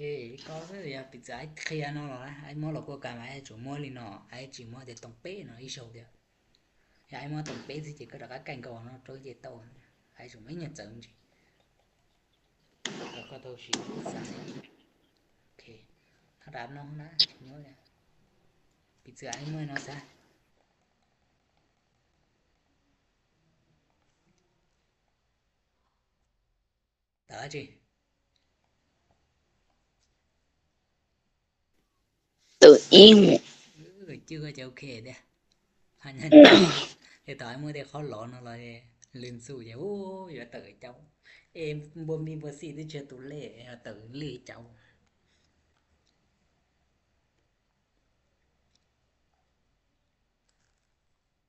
ກໍຄື ຢາກປິດໃຈເຄຍເນາະ ລະ ອ້າຍມົ້ວລາວກວດກາມາ ອ້າຍຈູມົ້ວລີເນາະ ອ້າຍຈີມົ້ວແຕ່ຕົງເປ້ເນາະ ອີໂຊດຽວ ຢາກໃຫ້ມົ້ວຕົງເປ້ຊິເຈກໍດອກກາແກ່ງກໍເນາະ ໂຕເຈໂຕ ອ້າຍຈູມັນຍັງເຈີມຈີ ແລ້ວກໍໂຕຊີສາຍ ໂອເຄ ຖ້າດັບນ້ອງນະ ໂຍນ ປິດເສື້ອໃຫ້ເມື່ອຍເນາະຊະ ຕາຈິ ໂຕອີງ ເອີ ຈື່ກໍຈະໂອເຄເດ້ ອັນນັ້ນ ແຕ່ຕອນມື້ທີ່ເຂົາຫຼອນເນາະ ລະລືມສູ້ເຈົ້າ ໂອ້ຍ ວ່າເຕີເຈົ້າ ເອ ບໍ່ມີບໍ່ຊິ ຕິເຊື້ອຕູເລ່ ວ່າເຕີເລ່ເຈົ້າ.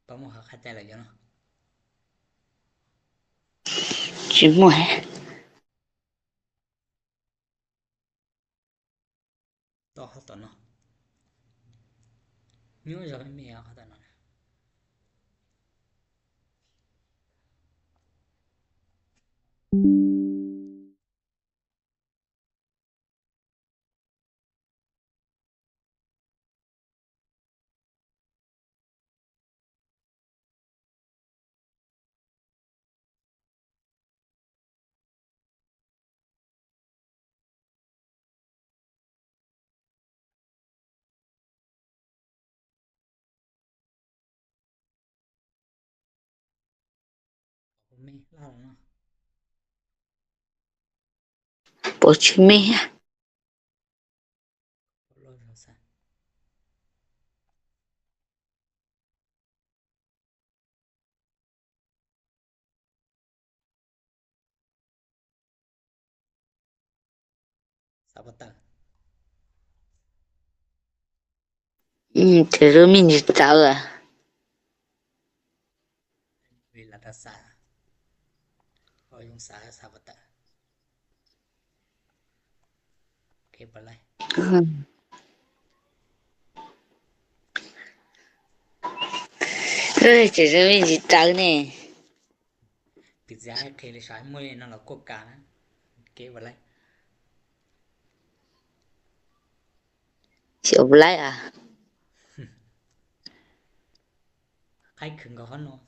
ປາໂມກເຂົ້າໃຈແລ້ວຢູ່ເນາະ ຊິໝົດ ຕໍ່ເຂົ້າຕອນເນາະ ຍູ່ຈະໄປເມເຂົ້າຕອນເນາະ. ແມ່ນລາວເນາະ ໂປຊິເມຍ ຊາບອເຕີ ອືມ ເທໂຣມິນຕາ ເວລາຕາສາ ກໍຍົງສາ ຊາບອເຕີ ເກັບໄວ້ເລີຍ ເອີຍ ຈະໄດ້ມີຈິດໃຈແນ່ ປິດຢາໃຫ້ເຄເລຊາຍມື້ນີ້ນຳລາວກົກການະ ເກັບໄວ້ເລີຍ ຊິເອົາໄປໄລ່ອະ ໃຫ້ຂຶ້ນກັບເຮົາເນາະ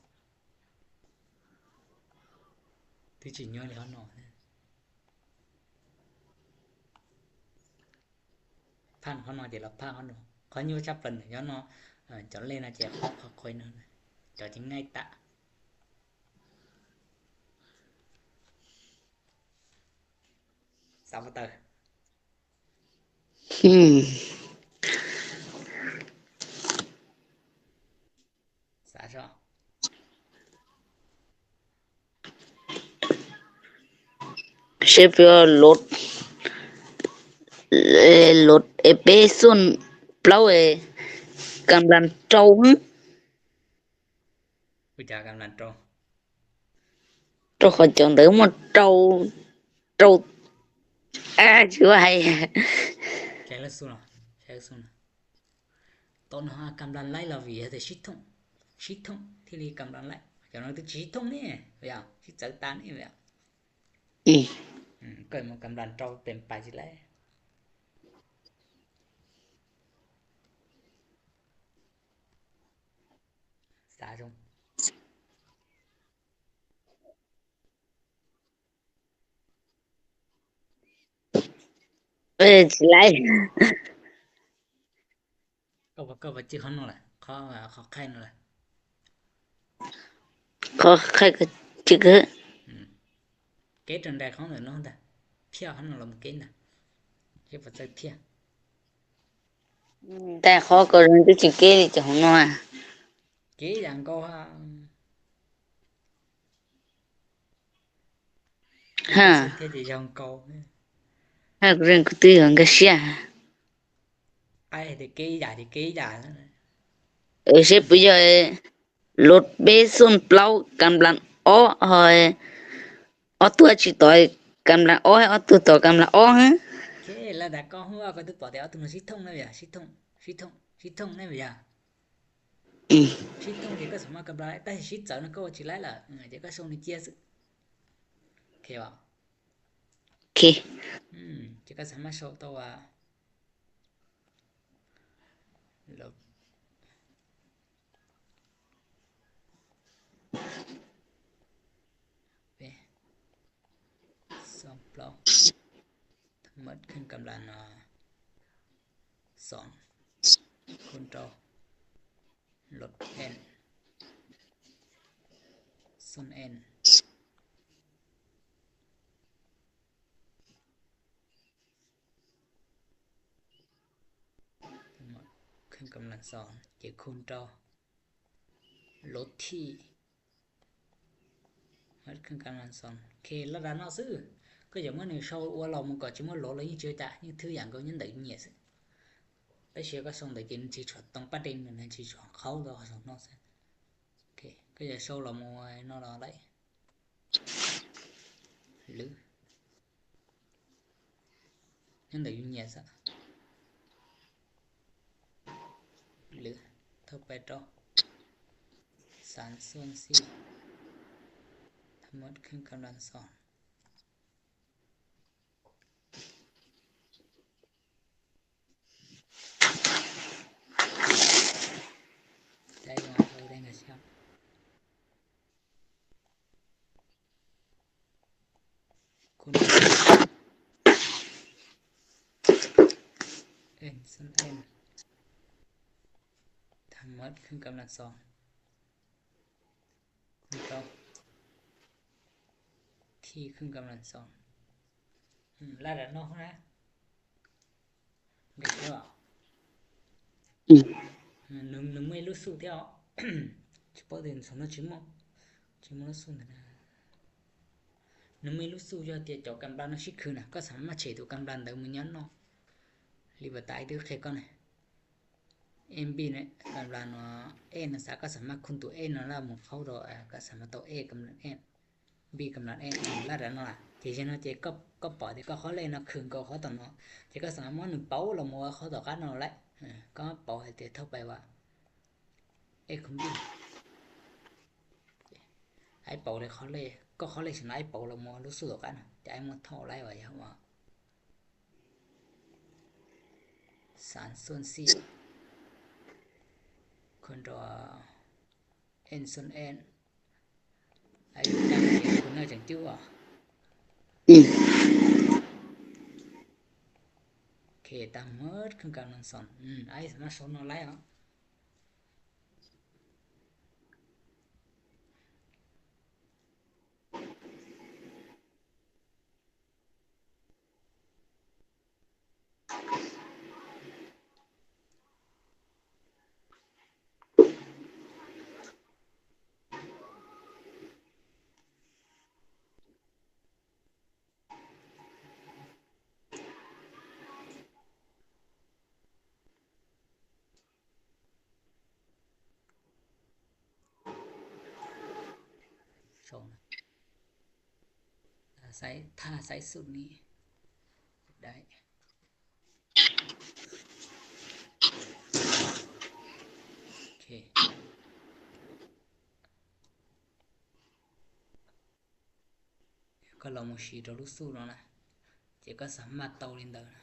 ຄືຈິງຍ້ອນເຮົາເນາະ ພາກເຮົາເນາະ ເດລະພາກເຮົາເນາະ ເຂົາຢູ່ຈັບເປັນຍ້ອນເນາະ ເອີ ເຈົ້າເລ່ນນະ ເຈົ້າເຂົ້າຄ່ອຍເນາະ ເຈົ້າຈຶ່ງງ່າຍຕາ ສາມເຕີ ອືມ ສາຊອ ເຊຟເຟຍໂຫຼດ ໂຫຼດເອເປຊຸນເປົ່າເອ ກຳລັງໂຕ ຮູ້ຈັກກຳລັງໂຕ ໂຕເຂົາເຈົ້າເດີ ໝົດໂຕ ໂຕ ອາ ຊື່ວ່າໃຫ້ ໃຊ້ລະສູນເນາະ ໃຊ້ລະສູນເນາະ ໂຕເຮົາກຳລັງໄລ່ລາວີ ແຕ່ຊິທົ່ງ ຊິທົ່ງ ທີ່ນີ້ກຳລັງໄລ່ ກຳລັງຕິດຊິທົ່ງນີ້ ຢ່າ ຊິເຈີຕານີ້ ຢ່າ ອືມ ອືມ ເກີດມາກຳລັງໂຕເຕັມໄປຊິແລ້ວ ສາທຸ ເອີ ຊິໄລ່. ກໍວ່າຈື່ເຮົານັ້ນແຫຼະ ເຂົາ ເຂົາໄຂ່ນັ້ນແຫຼະ ເຂົາໄຂ່ກໍຈື່ເຮີ ອືມ ເກດອັນໃດຂອງເອີເນາະ ເພຍເຮົານັ້ນລະ ເກດນະ ເຮັດວ່າໃສ່ເພຍ ແຕ່ເຂົາກໍຈະເກດຈະຫົວເນາະ ເກດຫຍັງກໍວ່າ Hả? Thế thì dòng cầu. Hả, cái rừng của tôi hưởng cái xia hả? Ai thì ký giả thì ký giả đó. Ừ, sếp bây giờ lột bê xôn plau cầm lăn ó hỏi ó tua chỉ tỏi cầm lăn ó hỏi ó tua tỏi cầm lăn ó hả? Thế là đã có hứa có tôi bỏ thì ó tua nó xích thông đấy bây giờ, xích thông, xích thông, xích thông đấy bây giờ. ອືມ ຊິຕົງເກກໍສາມາດກຳລັງໄດ້ ແຕ່ຊິເຈີນະກໍຊິໄລ່ລະ ເອີ ເກກໍສົ່ງໃນເຈຍ ໂອເຄບໍ່? ໂອເຄ ອືມ ເກກໍສາມາດໂຊຕໍ່ວ່າ ລົບ ເປັນ ສອງປອກ ທັງໝົດຂຶ້ນກຳລັງ ອາ ສອງ ຄູນຕໍ່ ລົບ n ສ່ວນ n ທັງໝົດຂຶ້ນກຳລັງສອງ ເກຄູນຕໍ່ ລົບ t ມັນຂຶ້ນກຳລັງສອງ ເຄລະດັບເນາະຊື່ ກໍຢ່າເມື່ອໜຶ່ງເຊົາອວະລອງມັນກໍຈິເມື່ອໂຫຼລະຍິງເຈີຈະ ຍິງຖືຢ່າງກໍຍັງໄດ້ເງຍຊື່ ໄປເຊຍກໍສົ່ງໄດ້ກິນທີ່ຊອດຕ້ອງປະເດັນນັ້ນທີ່ຊອດເຂົາລະສົ່ງເນາະຊື່ ເຄ ກໍຢ່າເຊົາລະມວຍເນາະລະໄດ້ ຫຼື ຍັງໄດ້ຢູ່ເງຍຊະ ຫຼື ເທົ່າໄປຕໍ່ ສາມສ່ວນສີ່ ທັງໝົດຂຶ້ນກຳລັງສອງ ໄດ້ມາເທົ່າໃດກໍຊ່າງ ຄູນ n ສ່ວນ n ທັງໝົດຂຶ້ນກຳລັງສອງ ຄູນຕໍ່ t ຂຶ້ນກຳລັງສອງ ອືມ ລະດັບເນາະນະ ອືມ ໜຶ່ງ ໜຶ່ງມື້ລຸດສູດແທ້ ສະເປີເດນສຳລັບຈິມ ຈິມລຸດສູດນະ ໜຶ່ງມື້ລຸດສູດຢອດເຕຍເຈົ້າກຳລັງນະຊິຄືນະ ກໍສາມາດເຊໂຕກຳລັງໄດ້ມື້ຍາມເນາະ ລິບຕາຍເດີເຄກ່ອນ ເອັມບີ ນະ ກຳລັງເນາະ ເອນະ ສາ ກໍສາມາດຄູນໂຕເອນະ ລະໝູ່ເຂົ້າດອກ ກໍສາມາດໂຕເອກຳລັງເອນ ບີກຳລັງເອ ລະດັບເນາະ ເຈເຈເນາະ ເຈກໍ ກໍປອຍເດ ກໍເຂົາເລີຍເນາະ ຄືນກໍເຂົາຕອນເນາະ ເຈກໍສາມາດໜຶ່ງເປົາລະໝູ່ເຂົາຕໍ່ກັນເນາະແຫຼະ ເອີ ກໍເປົາໃຫ້ເຕເທົ່າໄປວ່າ ເອຄູນບີ ໄອ້ເປົາເດເຂົາເລີຍ ກໍເຂົາເລີຍຊະນະ ໄອ້ເປົາລະໝູ່ລຸດສູດຕໍ່ກັນ ຈະໄອ້ໝົດເທົ່າໄລວ່າ ສາມສ່ວນສີ່ ຄູນຕໍ່ n ສ່ວນ n ອາຍຸຈັງເປັນຄົນເນີຈັງຕິວອະ ອືມ ເຄ ທັງໝົດຂຶ້ນກຳລັງສອງ ອືມ ອາຍສາມາດສອນອອນລາຍເນາະ. ສອງ ຖ້າໃຊ້ ຖ້າໃຊ້ສູດນີ້ໄດ້ ໂອເຄ. ກະລອງມາຊີໂຕລູກສູດເນາະນະ ເຈກະສາມາດເຕົາຫຼິ້ນໄດ້ນະ.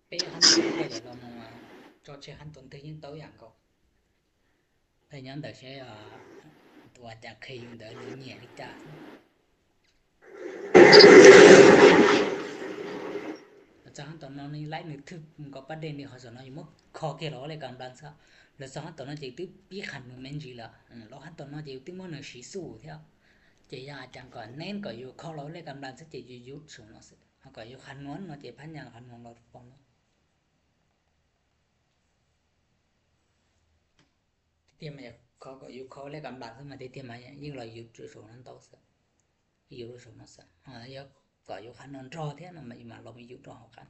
ເປ Bây giờ là một, à, trò chơi hẳn tổn thương những tấu giảng cậu. Thế nhóm tớ sẽ, à, tua chàng khi dùng tớ lưỡi nhẹ đi chả. Cho hẳn tổn nó nên lái nửa thực có bắt đèn đi khỏi cho nó mất khó kia đó lại càng đắn sao. Là cho hẳn tổn nó chỉ tức biết hẳn mình men gì là, ừ, lo hẳn tổn nó chỉ tức mất nửa xí xù theo. Chỉ là chàng có nên có yêu khó lo lại càng đắn sẽ chỉ yêu yêu số nó sẽ. Hoặc có yêu khăn nuốn nó chỉ phát nhang khăn nuốn lo phong nó. Tiêm mà có có yêu khó lấy cảm đắn mà tiêm mà nhưng là yêu số nó tao sẽ yêu số nó sẽ. À, yêu có yêu khăn nuốn ro thế nó mà mà lo yêu ro học khăn.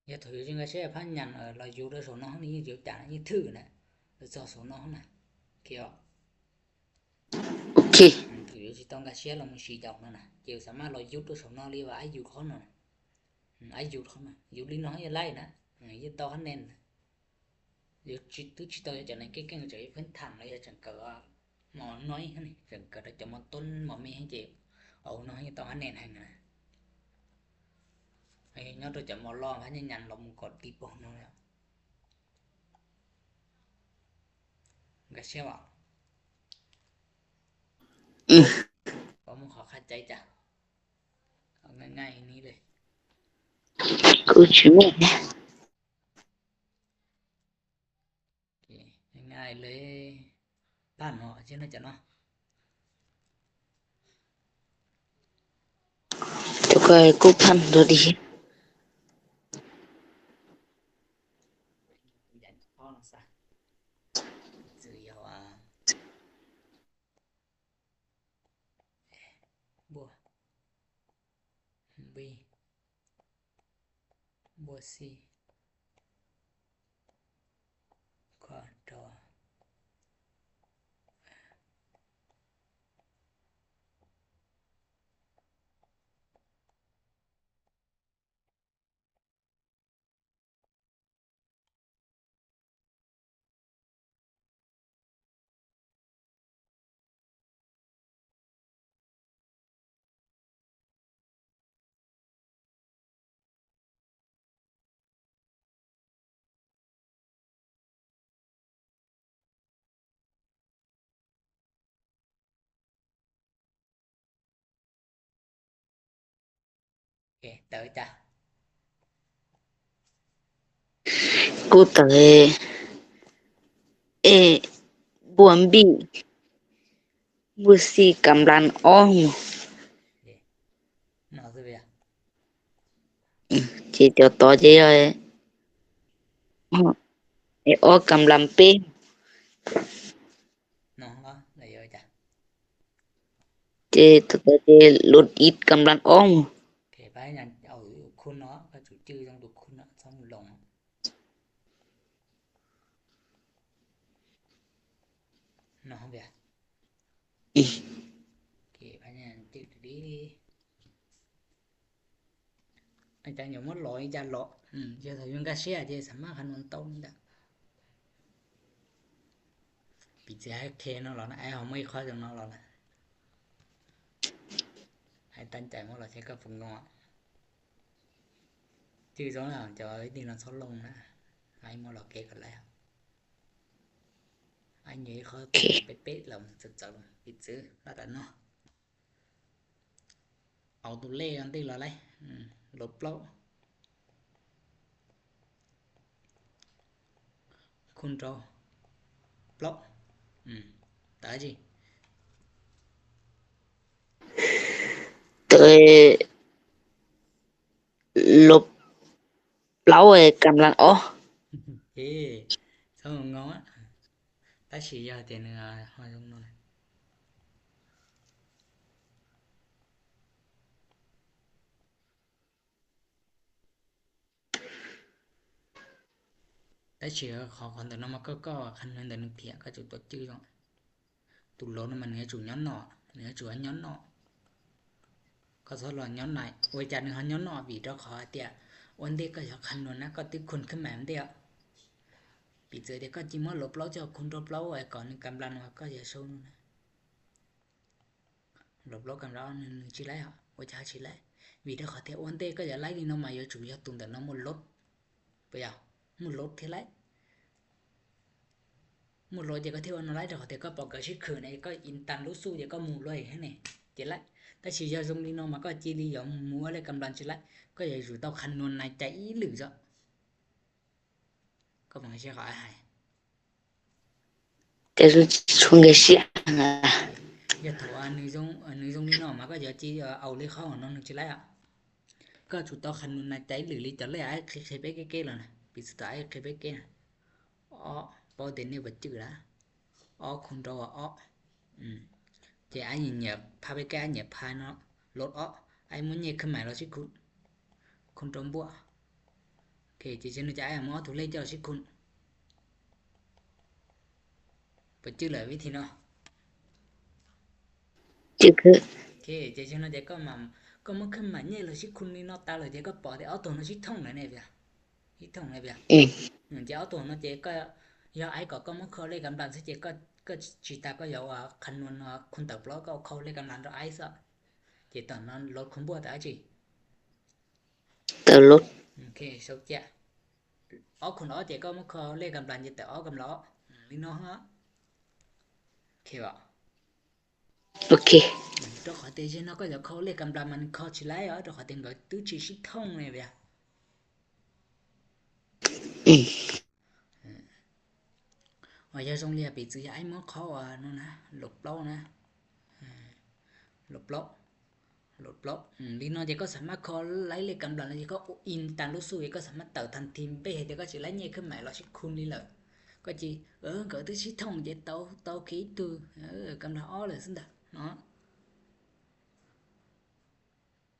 Giờ thử chúng ta sẽ phát nhắn ở là dù đó số nó không như kiểu chả như thử nè. Rồi cho số nó nè. Kiểu. Ok. Ừ, thử chỉ tông cái xe là một xí dọc nữa nè. Kiểu sao mà lo dù đó số nó đi và ai dù khó nữa nè. Ừ, ai dù khó nè. Dù đi nó như lai nè. Ừ, như tao hẳn nên nè. Yo chi, tu chi tau yo chang nai keng keng chang yo phen than lo yo chang ka mo noi han ni, chang ka da chang mo ton mo me han je. Au no han to han nen han na. Ai nyo to chang mo lo han nyan lo mu ko ti po no yo. Ga sia wa. Ko mu kha kha chai cha. Au ngai ngai ni le. Ku chi me. ງ່າຍໆເລີຍ ຜ່ານເນາະ ເຊັ່ນນັ້ນຈ້ະເນາະ ແລ້ວກໍກູພັນໂດດີ ບົວ ບີ ບົວຊີ ຄວາດອ. ເອ ເຕີຈ້ະ ກູເຕີ ເອ ບວມບີ ບູຊີ ກຳລັນ ອໍ ເນາະ ເອີ ເຈ ເຕີ ຕໍ່ ເຈ ເອີ ເອ ອໍ ກຳລັນ ເປ ເນາະ ລະເອີ ເຈ ໂຕ ເຈ ຫຼຸດ ອິດ ກຳລັນ ອໍ ໂອເຄ ໄປ ຍັງເອົາຄູນເນາະ ໄປ ຈື່ ຈື່ ຕ້ອງດູຄູນເນາະ ຕ້ອງລົງ ເນາະ ເບຍ ອີ ໂອເຄ ພະຍາຍາມຈື່ດີໆ ອາຈານຢ່າມົດຫຼໍ ອາຈານຫຼໍ ອືມ ເຈົ້າສາວຍຸງກາເຊຍ ເຈົ້າສາມາດຄັນມັນຕົງດະ ປີເຈໃຫ້ເຄນອນຫຼໍນະ ໄອ້ເຮົາເມື່ອຍຄອຍຈັງນອນຫຼໍນະ ໃຫ້ຕັ້ງໃຈມົດຫຼໍໃຊ້ກັບຝຶກງໍ ຈື່ຈອງແລ້ວຈະເອົາໄວ້ດີນອນຊອນລົງນະ ໃຫ້ມົດຫຼໍເກກັນແລ້ວ ອັນນີ້ເຂົາເປະໆ ລະມັນຈະ ຈະປິດຊື່ລະກັນເນາະ ເອົາຕົວເລກອັນຕິລະໄລ ອືມ ລົບເກົ້າ ຄູນເກົ້າ ເກົ້າ ອືມ ຕາຈີ ເຕີ ລົບ ເກົ້າ ກຳລັງ ອໍ ເອ ສອງງໍ ຕາຊີຢາເຕເນ ຮອຍລົງໜ້ອຍ ຕາຊີ ຂໍຄອນເຕີນມາ ກໍ ກໍຄັນເງິນເດືອນໜຶ່ງເພຍ ກໍຈຸຕົວຈື່ເນາະ Tụi lố nó mà nó chủ nhóm nọ, nó chủ nhóm nọ. Có số là nhóm này, ôi chà, nó nhóm nọ vì đó khó tiệt. Ôn đi có khó khăn luôn á, có tí khôn khớp mẹ tiệt. Vì giờ thì có chỉ mới lốp lố cho khôn lốp lố rồi, còn những cam lăn mà có giờ số nữa. ລົບລົບກັນແລ້ວ ໜຶ່ງ ໜຶ່ງຊິໄລ່ເຮົາ ບໍ່ຈະຊິໄລ່ ວີເດີໂອເຂົາແທ້ ໂອເຕກໍຢາກໄລ່ນີ້ເນາະ ມາຢູ່ຈຸມຢູ່ຕຸງແຕ່ເນາະ ໝົດລົດ ປະຫຍັງ ໝົດລົດທີ່ໄລ່ ໝົດລົດເຈກໍເທວານອນໄລ່ ເຂົາແທ້ກໍປອກກະຊິຄືນ ເອກໍອິນຕັນລຸຊູເຈກໍໝູ່ລວຍຫັ້ນນີ້ ເຈໄລ່ ແຕ່ຊິຢາຊົງລີເນາະ ມາກໍຈີລີຢາໝູ່ເລີກຳລັງຊິໄລ່ ກໍຢາຢູ່ຕໍ່ຄັນນວນນາຍໃຈອີ່ຫຼີເຈາະ ກໍບັງເຊຂອງອ້າຍໃຫ້ ແຕ່ຊຸງກະຊິອາ ຢ່າໂທ ອັນນີ້ຊົງ ອັນນີ້ຊົງນີ້ເນາະ ມາກໍຢ່າຈີ ເອົາເລກເຂົ້າເນາະ ໜຶ່ງຊິໄລ່ອະ ກໍຊຸຕອກຄັນນຸນນາໃຈ ຫຼື ລິຈະເລີຍ ອ້າຍເຄເຄເປເກເກແລ້ວນະ ປີສຸດທ້າຍເຄເປເກນະ ອໍ ປາເຕເນ ບໍ່ຈື່ລະ ອໍ ຄຸນໂຕ ອໍ ອືມ ເຈ ອ້າຍເຫຍບພາເປເກ ອ້າຍເຫຍບພາເນາະ ລົດ ອໍ ອ້າຍໝູເຫຍບເຄື່ອງໝາຍລອຊິຄຸນ ຄຸນໂຕບົວ ເຄ ເຈ ເຊໂນ ຈະອ້າຍໝໍທຸເລຈະລອຊິຄຸນ ປະຈື່ເລີຍວິທີເນາະ ຈື່ຄື ເຄ ເຈ ເຊໂນ ເຈ ກໍມາ ກໍມາເຄື່ອງໝາຍເຫຍບລອຊິຄຸນນີ້ເນາະ ຕາເລີຍ ເຈ ກໍປອກ ເດ ເອົາໂຕເນາະຊິທ່ອງເລີຍເນຍ ເບຍ ຊິທ່ອງເນຍ ເບຍ ອືມ ເຈ ເອົາໂຕເນາະ ເຈ ກໍ ຍາອ້າຍກໍ ກໍມາເຂົ້າເລກຳລັງ ເຈ ກໍ ກໍຊິຕາ ກໍຢາວ່າ ຄັນນວນ ຄຸນຕາປລອກ ກໍເຂົ້າເລກຳລັງດອກ ອ້າຍຊະ ເຈ ຕອນນັ້ນລົດຄຸນບົວຕາຈິ ເຕີລົດ ໂອເຄ ໂຊເຈຍ ອໍ ຄຸນອໍ ເຈ ກໍມາເຂົ້າເລກຳລັງ ເຈ ແຕ່ອໍ ກຳລັງ ອືມ ນີ້ເນາະ ໂອເຄບໍ່? ໂອເຄ ດອກຂອເຕເຊນເນາະ ກໍຈະເຂົ້າເລກກຳລັງ ມັນເຂົ້າຊິໄລ່ເອົາ ດອກຂອເຕນກໍຕື້ຊິຊິທ່ອງເລີຍເວຍ ອືມ ອາ ຢາຊົງເລຍ ປີຈື່ ອາ ອາຍໝໍເຂົ້າ ອາ ໂນນນະ ຫຼົບເປົ່ານະ ຫຼົບເປົ່າ ຫຼົບເປົ່າ ອືມ ລີເນາະ ເຈກໍສາມາດເຂົ້າໄລ່ເລກກຳລັງ ແລ້ວເຈກໍອິນຕາມລູກສູ ເຈກໍສາມາດເຕີທັນທີ ເປ້ ເຈກໍຊິໄລ່ເຫຍບເຄື່ອງໝາຍລອຊິຄຸນລີເລີຍ ກໍຈິ ເອີ ກໍຕື່ຊິທ່ອງເຈເຕົາ ເຕົາຄີຕູ ເອີ ກຳລັງອອກເລີຍຊັ້ນດາເນາະ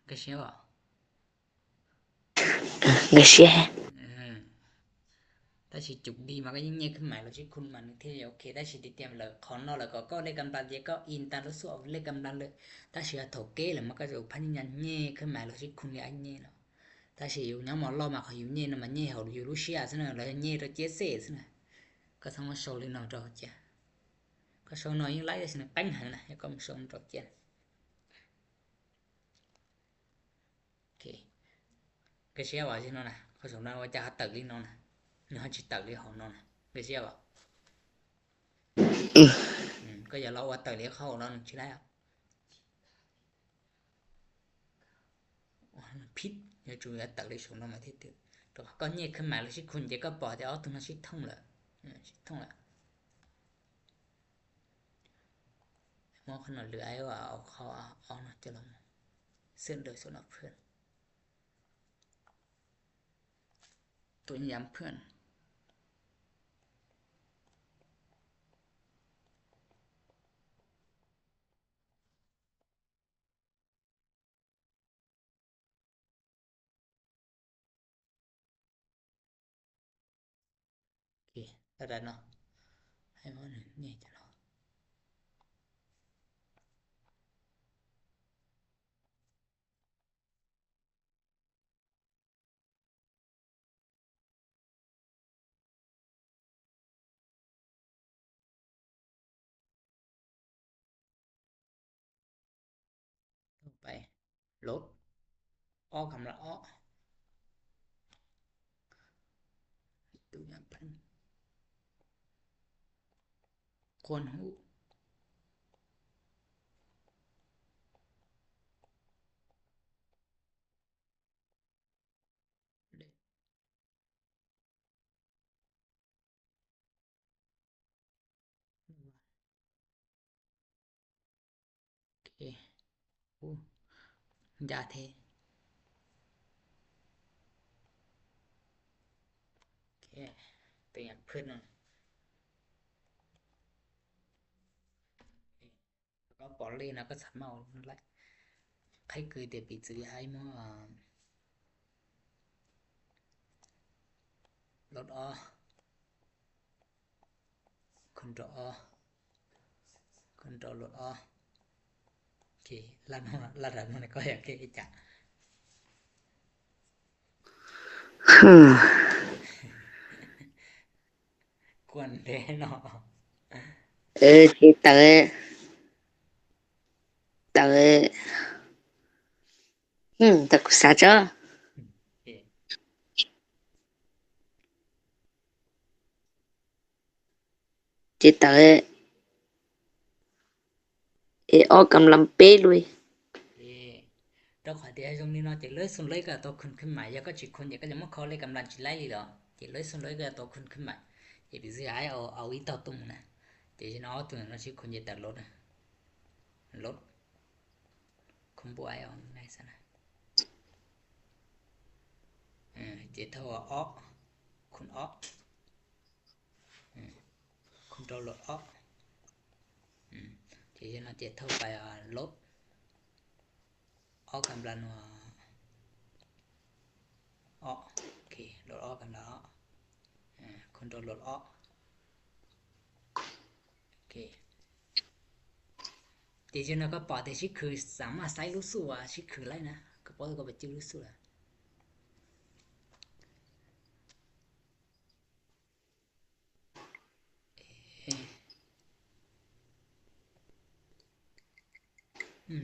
ກະເຊວະ ກະເຊ ເອີ ຖ້າຊິຈຸກດີມາກໍຍິ່ງເຫຍບເຄື່ອງໝາຍລອຊິຄຸນມາໜຶ່ງເທື່ອ ໂອເຄ ຖ້າຊິຕິຕຽມເລີຍ ຂອງນອກແລ້ວກໍ ກໍເລກກຳລັງເຈກໍອິນຕາມລູກສູ ເອົາເລກກຳລັງເລີຍ ຖ້າຊິເອົາໂທເກເລີຍ ມັນກໍຈະພະຍາຍາມເຫຍບເຄື່ອງໝາຍລອຊິຄຸນເລີຍ ອາຍເຫຍບເນາະ ຖ້າຊິຢູ່ຍັງມາລໍມາ ເຂົາຢູ່ເຫຍບນຳມາເຫຍບເຮົາຢູ່ລູເຊຍຊັ້ນນະ ແລ້ວເຫຍບໂຕເຈເຊຊັ້ນນະ ກໍຕ້ອງມາໂຊລີເນາະ ດອກເຈ ກໍໂຊເນາະ ຍິ່ງໄລ່ຊັ້ນນະ ແປ້ງຫັ້ນນະ ແລ້ວກໍມາໂຊດອກເຈ ໂອເຄ ກະເຊວະຊິເນາະນະ ເຂົາສົມນະວ່າຈະຫາເຕີລີເນາະນະ ເຮົາຊິເຕີລີເຮົາເນາະນະ ກະເຊວະ ອືມ ອືມ ກໍຢ່າລໍວ່າເຕີລີເຂົາເນາະ ຊິໄດ້ ໂອ້ຍ ມັນຜິດ ຢ່າຈູຢ່າເຕີເລີຊົງນຳມາທີ່ຕື່ ແຕ່ວ່າກໍເຫຍບເຄື່ອງໝາຍລອຊິຄຸນ ເຈກໍປອກ ແຕ່ອອກຕົງນັ້ນຊິທ່ອງເລີຍ ເອີ ຊິທ່ອງລະ ໝໍຂະໜອດເຫຼືອ ອ້າຍວ່າເອົາເຂົ້າເອົາເນາະ ຈະລອງເຊີນໂດຍສຳລັບເພື່ອນ ຕົວຍາມເພື່ອນ ໂອເຄ ໄດ້ແລ້ວເນາະ ໃຫ້ໝໍນີ້ຈະເນາະ ຕໍ່ໄປ ລົດ ອໍ ກຳລັງ ອໍ ຕົວຢ່າງເປັນ ຄວນຮູ້ ໂອເຄ ໂອ້ ຢາກແທ້ ໂອເຄ ເປັນຫຍັງເພິ່ນ ແລ້ວກໍປອນເລນະ ກໍສາມາດເອົານັ້ນແຫຼະ ໃຜເຄີຍແຕ່ໄປຊື້ໃຫ້ໝໍ ລົດອອກ ຄອນໂທຣອອກ ຄອນໂທຣລົດອອກ ໂອເຄ ລັດ ລັດ ລັດ ມັນກໍໂອເຄ ຈະ ກວນແທ້ເນາະ ເອີ ຊິເຕີ ໂ ເຕີ ອືມ ຕະກຸສາເຈົ້າ ເຈເຕີ ເອ ອອກກຳລັງເປລຸຍ ເອ ເຈົ້າ ຂໍເດຊະ ຊ່ວງນີ້ເນາະ ເຈເລີຍ ຊຸນເລີຍກະໂຕຂຶ້ນຂຶ້ນມາ ຢາກກໍຊິຄົນ ຢາກກໍຈະມາຂໍເລກກຳລັງຊິໄລ່ລີເນາະ ເຈເລີຍ ຊຸນເລີຍກະໂຕຂຶ້ນຂຶ້ນມາ ເຈໄປຊື້ໃຫ້ເອົາ ເອົາອີ່ຕໍ່ຕຸ່ມນະ ເຈຊິເນາະ ຕຸ່ມນະຊິຄົນ ເຈເຕີລົດນະ ລົດ ຄົນບໍ່ໃຫ້ເອົາໃນຊັ້ນນະ ເອີ ເຈເທົ່າວ່າອອກ ຄຸນອອກ ອືມ ຄົນໂຕລົດອອກ ອືມ ເຈເນາະ ເຈເທົ່າໄປ ອາ ລົດ ອອກກຳລັງ ອອກ ໂອເຄ ລົດອອກກຳລັງອອກ ອາ ຄົນໂຕລົດອອກ ໂອເຄ ເຈເນາະ ກະເປົາເຕຊິຄື ສາມາດໃຊ້ລູກຊູວ່າຊິຄືໄດ້ນະ ກະເປົາກະໄປຈື່ລູກຊູລະ ອືມ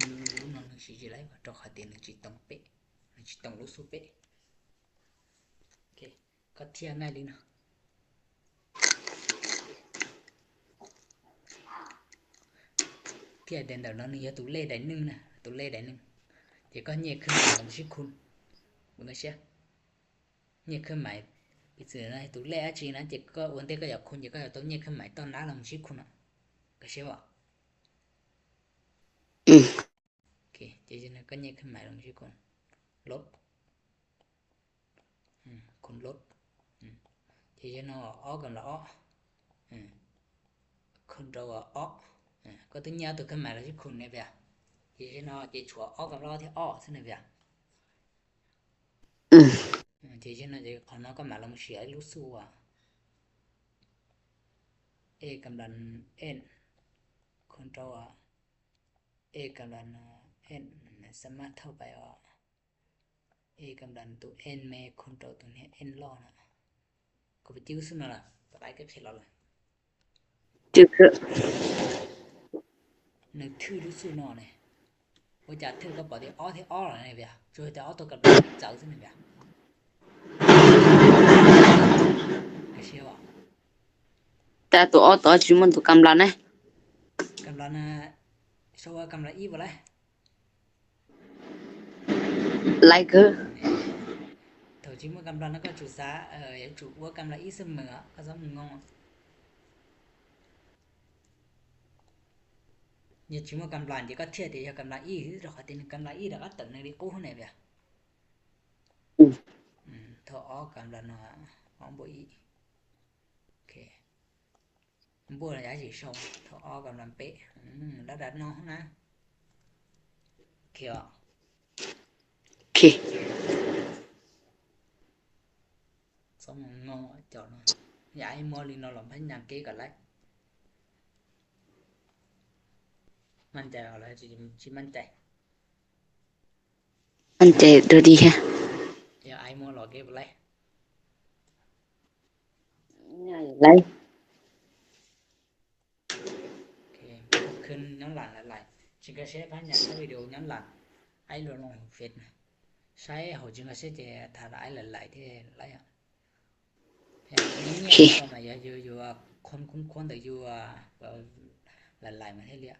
ໜຶ່ງສີ່ໄດ້ບໍ່ ຕ້ອງຂາຍເຕັມ ໜຶ່ງສີ່ຕ້ອງເປະ ໜຶ່ງສີ່ຕ້ອງລູກຊູເປະ ໂອເຄ ກະທຽບງ່າຍລີເນາະ ທຽບເຕັມດາວໜຶ່ງ ເຮັດໂຕເລກໄດ້ໜຶ່ງນະ ໂຕເລກໄດ້ໜຶ່ງ ເຈກະແຍກຂຶ້ນມາ ລອງຊິຄູນ ເບິ່ງກະເຊຍ ແຍກເຄື່ອງໝາຍ ປິດເສຍໃນໂຕແລກຈິງນະ ເຈກະອວນເຕກະຢາກຄູນ ເຈກະຢາກຕ້ອງແຍກເຄື່ອງໝາຍຕໍ່ໜ້າ ລະມັນຊິຄູນອະ ກະເຊວະ ອືມ ໂອເຄ ເຈກະແຍກເຄື່ອງໝາຍ ລະມັນຊິຄູນ ລົບ ອືມ ຄູນລົບ ອືມ ເຈກະອອກ ອອກກຳລັງອອກ ອືມ ຄູນໂຕອອກ ອືມ ກະໂຕຍາວໂຕເຄື່ອງໝາຍ ລະຊິຄູນແນ່ເວຍ ເຈກະເຈຊົວອອກກຳລັງອອກ ທີ່ອອກ ຊັ້ນແນ່ເວຍ ອືມ ເຈເນາະ ເຈ ຂອງເນາະ ກະມາລອງເຊຍລູກຊູວ່າ ເອກຳລັງເອັນ ຄອນໂທຣລ ເອກຳລັງເອັນ ສາມາດເທົ່າໄປວ່າ ເອກຳລັງໂຕເອັນ ແມ່ນຄອນໂທຣລໂຕນີ້ ເອັນລໍນະ ກະໄປຈື່ຊູນະລະ ປະໄດກະເຂດລໍລະ ຈື່ຄື ນຶກຖືລູກຊູນໍເນ ໂອຈາຖືກະປອດເຕອອເທອອລະເນເວຍ ໂຈເຕອອໂຕກັບເຈົ້າຊິເນເວຍ ກະເຊວະ ແຕ່ໂຕອອໂຕຈິມັນໂຕກຳລັງເນ ກຳລັງນະ ໂຊວ່າກຳລັງອີ່ບໍ່ລະ ໄລຄື ໂຕຈິມັນກຳລັງນະກະຈູສາ ເອີ ຈູວ່າກຳລັງອີ່ສະເໝີ ກະຊະງອງ ຍາຈິມວກຳລັງ ເຈກະທຽດເຕຍກຳລັງອີ່ ດອກຂະຕິນກຳລັງອີ່ ດອກກະເຕີນໃນລິໂກ້ຫັ້ນແຫຼະເວຍ ອືມ ອືມ ໂທອອກກຳລັງນອ ອອກບໍ່ອີ່ ໂອເຄ ບໍ່ລະຍາຊິຊົງ ໂທອອກກຳລັງເປະ ອືມ ລະດັບນອນຫັ້ນນະ ໂອເຄ ໂອເຄ ສອງງໍເຈົ້າເນາະ ຢາກໃຫ້ມົວລີນອນລອງພະຍາຍາມເກະກະໄລ ໝັ້ນໃຈເອົາລະ ຊິ ຊິໝັ້ນໃຈ ໝັ້ນໃຈໂດດີແຮະ ຢາກໃຫ້ມົວລອເກະກະໄລ ງ່າຍໄລ ໂອເຄ ຂຶ້ນຍ້ອນຫຼັງຫຼາຍໆ ຈິງກະເຊພາຍໃນວິດີໂອຍ້ອນຫຼັງ ໄອ້ລົງເຟສນະ ໃຊ້ເຮົາຈິງກະເຊເຈຖ້າໄອ້ຫຼາຍໆເທຫຼາຍອະ ໂອເຄ ເຂົ້າມາຢູ່ ຢູ່ ຢູ່ ອາ ຄົນ ຄົນ ຄົນ ແຕ່ຢູ່ ອາ ຫຼາຍໆມາເທເລຍ